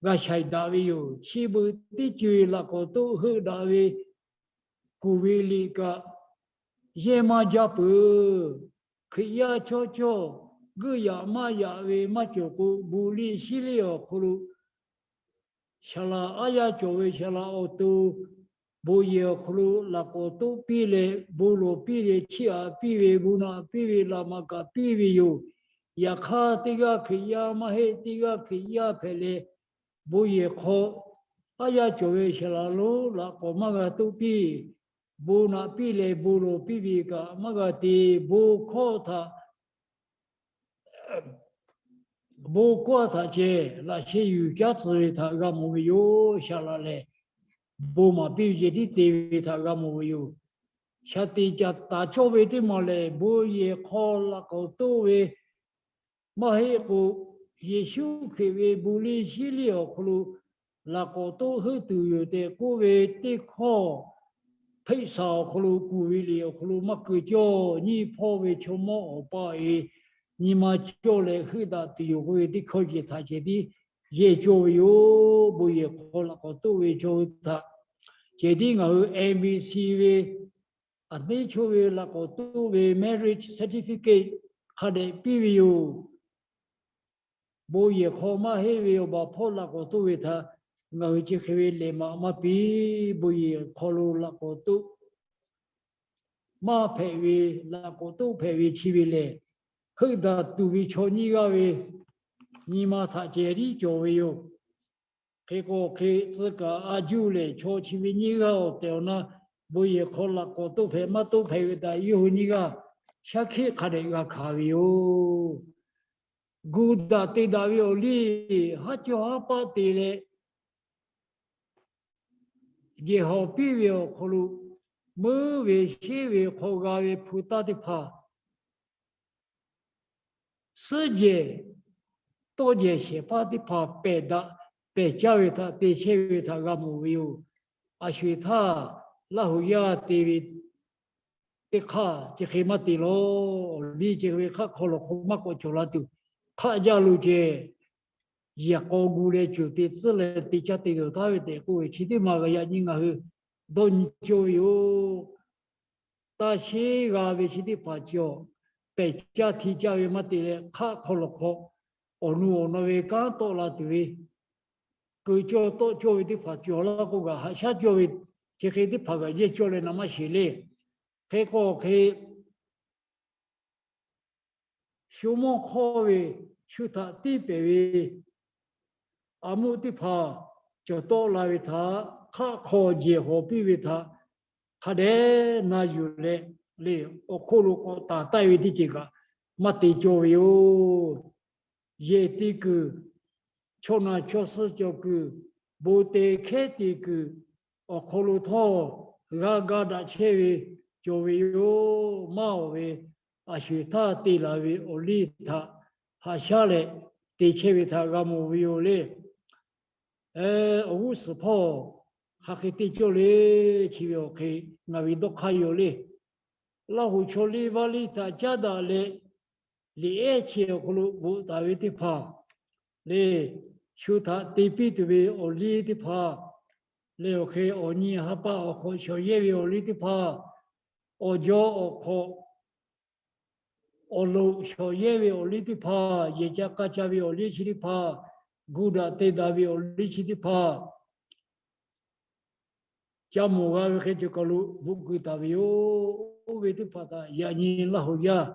g'a shaiˍ daꞈ ve yoˬ. Chi beuꞈ teˇ co-e laꞈ k'awꞈ toˆ heuˆ daꞈ ve kuˬ ve liꞈ kaꞈ yehˇ maˇ jaˇ peuˬ. Hkriꞈ yaˇ cawˇ cawˇ guiˇ yaꞈ maˇ yaꞈ ve maˇ cawˬ k'o, bon liˇ shiˉ liˇ awˬ hk'aw lo saˍ laꞈ aˉ yaˇ cawˬ ve saˍ laꞈ awˬ to, bon yehˬ awˬ hk'aw lo laꞈ k'awꞈ toˆ piˇ leh, bon lawˬ piˇ leh chiˇ aꞈ piˇ ve, bon naꞈ piˇ ve, laꞈ maꞈ kaꞈ piˇ ve yoˬ. Yaꞈ hk'aˇ, teˇ g'aˇ Hkriꞈ yaˇ maˇ heˆ, teˇ g'aˇ Hkriꞈ yaˇ hpehꞈ leh, bon yehˬ hk'aw aˉ yaˇ cawˬ ve saˍ laꞈ lonˉ laꞈ k'awꞈ maˇ g'a toˆ piˇ. Bon naꞈ piˇ leh bon lawˬ piˇ ve kaꞈ maˇ g'a te. Bon hkawˇ htaꞈ bon hkawˇ htaꞈ ceh laꞈ sheh yuˬ caˉ tcuh ve htaꞈ g'a mawˬ ve yoˬ. Saˍ laꞈ lehˬ, bon maˍ piˇ ve ceh tiˉ te ve htaꞈ g'a mawˬ ve yoˬ. Shaˍ tiꞈ caˍ taˍ cawˇ ve teˇ maˬ lehˬ, bon yehˬ hk'aw laꞈ k'awꞈ toˆ ve maˇ heˆ k'o, Yeˍsuˆ Hkriꞈ ve bon liˇ shiˉ liˇ awˬ hk'aw lo laꞈ k'awꞈ toˆ heuˆ tuˬ yoˬ tehꞈ k'oˆ ve teˇ hkawˇ, Hpeˆ saˍ awˬ hk'aw lo kuˬ ve liꞈ awˬ hk'aw lo maˇ keu cawˇ. Nyiˇ hpawˇ ve chaw mawˇ awˬ pa e nyi ma cawˇ leh heuˆ daꞈ tuˬ yoˬ k'oˆ ve teˇ hkawˇ ceh htaꞈ ceh tiˉ yehˇ cawˇ ve yoˬ. Bon yehˬ hk'aw laꞈ k'awꞈ toˆ ve chaw hui htaꞈ ceh tiˉ ngaˬ hui M B C ve aˬ hneˉ choˇ ve laꞈ k'awꞈ toˆ ve marriage certificate hk'a dehꞈ piˇ ve yoˬ. Bon yehˬ hk'aw maˇ heˆ ve awˬ baˬ hpawˇ laꞈ k'awꞈ toˆ ve htaꞈ ngaˬ hui chi hk'e ve lehˬ maꞈ maˇ piˇ. Bon yehˬ hk'aw lo laꞈ k'awꞈ toˆ maˇ hpehꞈ ve, laꞈ k'awꞈ toˆ hpehꞈ ve chi ve lehˬ, heuˆ daꞈ tuˬ ve chaw nyiˇ g'aˇ ve nyi ma htaꞈ ceh tiˉ cawˬ ve yoˬ. Hk'e k'o hk'e, tcuh kaˍ a juˇ lehˬ chaw chi ve nyiˇ g'aˇ awˬ tehˬ awˬ na bon yehˬ hk'aw laꞈ k'awꞈ toˆ hpehꞈ maˇ toˆ hpehꞈ ve htaꞈ yawˇ hui nyiˇ g'aˇ shaˉ hkiˆ hk'a dehꞈ g'a hkanˍ ve yoˬ. Gu daꞈ te daꞈ ve awˬ liˇ haˉ cawˇ haˉ paˆ te leh, jehˬ hawˍ piˇ ve awˬ hk'aw lo, meuˉ ve sheˉ ve hk'aw g'a ve hpu taˇ teˇ hpaˍ, suhˉ jehˬ tawˇ jehˬ shehˍ hpaˇ teˇ hpaˍ pehˬ daꞈ pehˬ caˇ ve htaꞈ te chehˇ ve htaꞈ g'a mawˬ ve yoˬ. A sho-eˬ htaˇ Laˇ huˍ yaˇ te ve teˇ hk'aˇ chi hk'e maˇ te lawˬ. Awˬ liˇ ceh ve hk'aˆ hk'aw lawˬ hk'aw maˇ k'awꞈ cawˬ la tuˬ, hk'aˆ jaˇ lo ceh, yehˬ k'aw gu leh ceuˬ te tcuhˉ leh te caˇ te dawˬ taˍ ve tehꞈ k'oˆ ve chi teˇ maˬ g'a yaꞈ nyi ngaˬ hui dawˇ nyi cawˇ ve yoˬ. Taˇ sheˉ g'a ve chi teˇ hpaˍ cawˬ, pehˬ caˇ hti caˇ ve maˇ te leh, hk'aˆ hk'aw lawˬ hk'aw awˬ nu awˬ naw ve kanˉ tawˆ la tuˬ ve, keu cawˇ tawˆ cawˇ ve teˇ hpaˍ cawˬ laˇ k'o, g'a haꞈ shaˉ cawˇ ve, chi hk'e teˇ hpaˍ g'a yehˇ cawˇ leh na maˇ sheˍ le. Hk'e k'o hk'e, shu mawˇ hk'awˇ ve, shu htaꞈ tiˇ pehˍ ve, a muˆ teˇ hpaˍ cawˬ tawˆ la ve htaꞈ hk'aˆ hk'aw jehˬ hawˍ piˇ ve htaꞈ hk'a dehꞈ na yuˬ leh, le, awˬ hk'oˆ lo k'awꞈ taˍ taˆ ve teˇ ceuˬ kaꞈ maˇ te cawˇ ve yoˬ. Yehˬ te kuiˬ, chaw naˬ chaw suh cawˬ kuiˬ, bon te hkehˉ te kuiˬ awˬ hk'aw lo htawˇ, g'a ga daꞈ chehˇ ve cawˬ ve yoˬ. Maˇ awˬ ve, a sho-eˬ htaˇ te laˬ ve awˬ liˇ htaꞈ haꞈ shaˉ leh te chehˇ ve htaꞈ g'a mawˬ ve yoˬ le. Awˬ g'uˇ suhˍ hpawˇ hk'aˬ hk'e te cawˇ le, chi ve awˬ hk'e ngaˬ ve dawˇ hk'aˇ yoˬ le. Laˇ huˍ chaw liˇ vaˇ liˇ htaꞈ caˉ daꞈ leh, liꞈ ehˉ chi awˬ hk'aw lo bvuhꞈ taˍ ve teˇ hpaˍ le, shu htaꞈ te piˇ tuˬ ve awˬ liˇ teˇ hpaˍ le, awˬ hk'e awˬ nyi ha pa awˬ hk'awꞈ shawˍ yehˇ ve awˬ liˇ teˇ hpaˍ, awˬ jaw awˬ hk'awꞈ awˬ loꞈ shawˍ yehˇ ve awˬ liˇ teˇ hpaˍ, yehˬ ca k'a ca ve awˬ liˇ chi teˇ hpaˍ, gu daꞈ te daꞈ ve awˬ liˇ chi teˇ hpaˍ, ca mawˬ g'a ve hk'e cawˬ kaˬ lo bvuhꞈ keu taˍ ve yoˬ. Oˇ ve teˇ hpaˍ htaꞈ yaꞈ nyi Laˇ huˍ yaˇ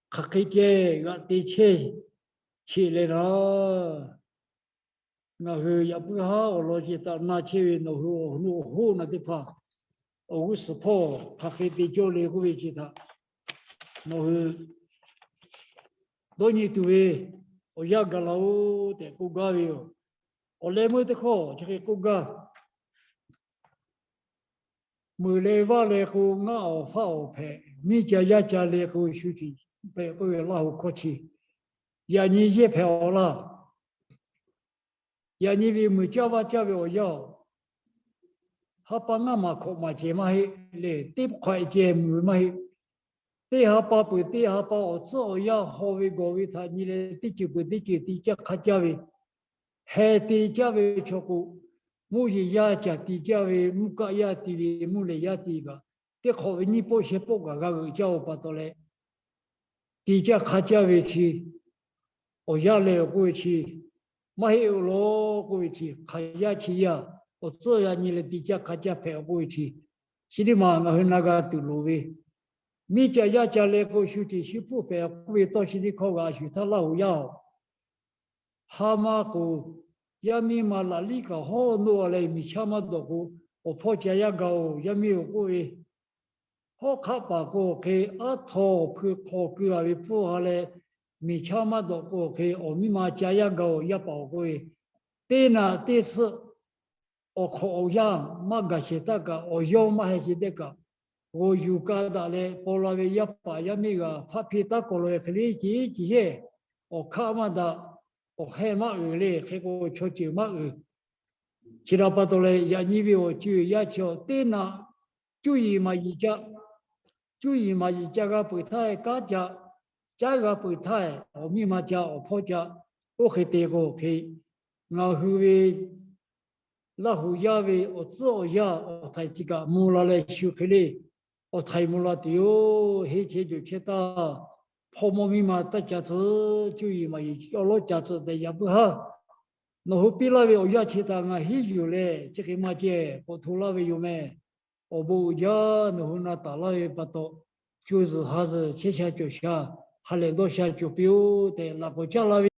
hk'aˬ hk'e ceh g'aꞈ te chehˇ sheˍ leh naˍ, ngaˬ hui yaꞈ puiˉ haˉ awˬ lawn ceh htaꞈ na chehˇ ve nawˬ hui awˬ nu awˬ hoˉ na teˇ hpaˍ, awˬ g'uˇ suhˍ hpawˇ hk'aˬ hk'e te cawˇ le k'oˆ ve ceh htaꞈ nawˬ hui dawˇ nyi tuˬ ve awˬ yanˇ gaˬ la-oˬ tehꞈ k'oˆ gaˇ ve yoˬ. Awˬ leh meuˇ teˇ hkawˇ chi hk'e k'oˆ gaˇ. Meuˬ leh vaˇ leh k'o, ngaˆ awˬ faˆ awˬ hpehꞈ, miˇ ca yaˇ ca leh k'o, shu tiꞈ hpehꞈ k'oˆ ve Laˇ huˍ hkawˇ chi, yaꞈ nyi yehˇ hpehꞈ awˬ laˇ. Yaꞈ nyi ve meuˬ caˇ vaˇ caˇ ve awˬ yanˇ-oˬ, ha pa ngaˇ maˬ hkawꞈ maˬ cehˬ maˇ heˆ leh, teˇ hk'awꞈ cehˬ meuˬ ve maˇ heˆ. Teˇ ha pa peuˬ teˇ ha pa awˬ tcuhˉ awˬ yanˇ haw ve gawˬ ve htaꞈ nyi leh, teˇ ceuˬ peuˬ teˇ ceuˬ ti caˇ hk'a caˇ ve, heh te caˇ ve chaw k'o, mvuhˇ yeˬ yaˇ caˬ ti caˇ ve, mvuhˇ kaˆ yaˇ ti ve, mvuhˇ lehˬ yaˇ ti kaꞈ, teˇ hk'awꞈ ve nyiˇ pawˆ shehˇ pawˆ kaꞈ g'a g'euꞈ caˇ-oˬ pa taw leh, ti caˇ hk'a caˇ ve chi, awˬ yanˇ leh awˬ k'oˆ ve chi, maˇ heˆ-oˬ law k'oˆ ve chi, hk'aˬ yaˇ chi yaˇ awˬ tcuhˉ yaˇ nyi leh ti caˇ hk'a caˇ hpehꞈ awˬ k'oˆ ve chi, chi teˇ maˬ ngaˬ hui na g'a tuˬ loˍ ve, miˇ ca yaˇ ca leh k'o, shu tiꞈ shu hpfuhˇ hpehꞈ k'oˆ ve tawˇ chi teˇ hkawˇ g'a shu htaˇ Laˇ huˍ yaˇ-oˬ, ha ma k'oˍ, yaˇ miˇ ma laꞈ liˇ kaꞈ hawˉ noˆ-a leh miˬ chaˇ maˇ dawꞈ k'o, awˬ hpawˇ ca yaˇ gaˬ-oˬ, yaˇ miˇ-oˬ k'oˆ ve, hawˉ hk'aˆ paˍ k'o hk'e, aˉ htaw awˬ hpui hk'aw keu-a ve hpfuhˇ ha leh, miˬ chaˇ maˇ dawꞈ k'o hk'e, awˬ miˇ ma ca yaˇ gaˬ-oˬ, yaˇ paˍ-oˬ k'oˆ ve, teˇ naꞈ teˇ suhˆ awˬ hk'awꞈ awˬ yanˇ maˇ gaˬ shehˍ htaˇ kaꞈ, awˬ yawˇ maˇ heh shehˍ tehꞈ kaꞈ, g'awˬ yuˬ ka daꞈ leh paw la ve yaˇ paˍ yaˇ miˇ g'aˇ hpaˆ hpiˇ taˉ kawꞈ law ve hk'e le, ce ce hehˇ, awˬ hkaˆ maˇ daꞈ, awˬ heh maˇ uiˍ le, hk'e k'o chaw ceuˬ maˇ uiˍ. Chi htaꞈ pa taw leh, yaꞈ nyi ve awˬ ceuˬ yaˇ chi-awˬ, teˇ naꞈ cuˇ yiˍ maˍ yiˍ ca, cuˇ yiˍ maˍ yiˍ ca g'a peuˬ htaˇ, kanˉ ca caˉ g'a peuˬ htaˇ, awˬ miˇ ma ca awˬ hpawˇ ca, oˇ hk'e te k'o hk'e, ngaˬ hui ve Laˇ huˍ yaˇ ve awˬ tcuhˉ awˬ yanˇ awˬ htaiˍ chi kaꞈ mvuh la leh shu hk'e le, awˬ htaiˍ mvuh la tuˬ yoˬ. Henˇ chehˇ jawˬ chehˇ taˇ, hpawˇ mawˇ miˇ ma taˇ ca tcuh, cuˇ yiˍ maˍ yiˍ awˬ lawˉ ca tcuh tehꞈ yaꞈ puiˉ haˉ nawˬ hui piˇ laˇ ve awˬ yanˇ chi htaꞈ ngaˬ henˇ yuˬ leh, chi hk'e maˇ cehˬ k'awꞈ hto laˇ ve yoˬ mehˬ. Awˬ bon uiˍ jaˇ nawˬ hui na taˍ laˇ ve pa taw, co zuhˬ ha zuhˬ chehˇ sha cawˬ sha, ha lehˬ dawˇ sha cawˬ piˇ-oˆ tehꞈ laꞈ k'awꞈ caˇ la ve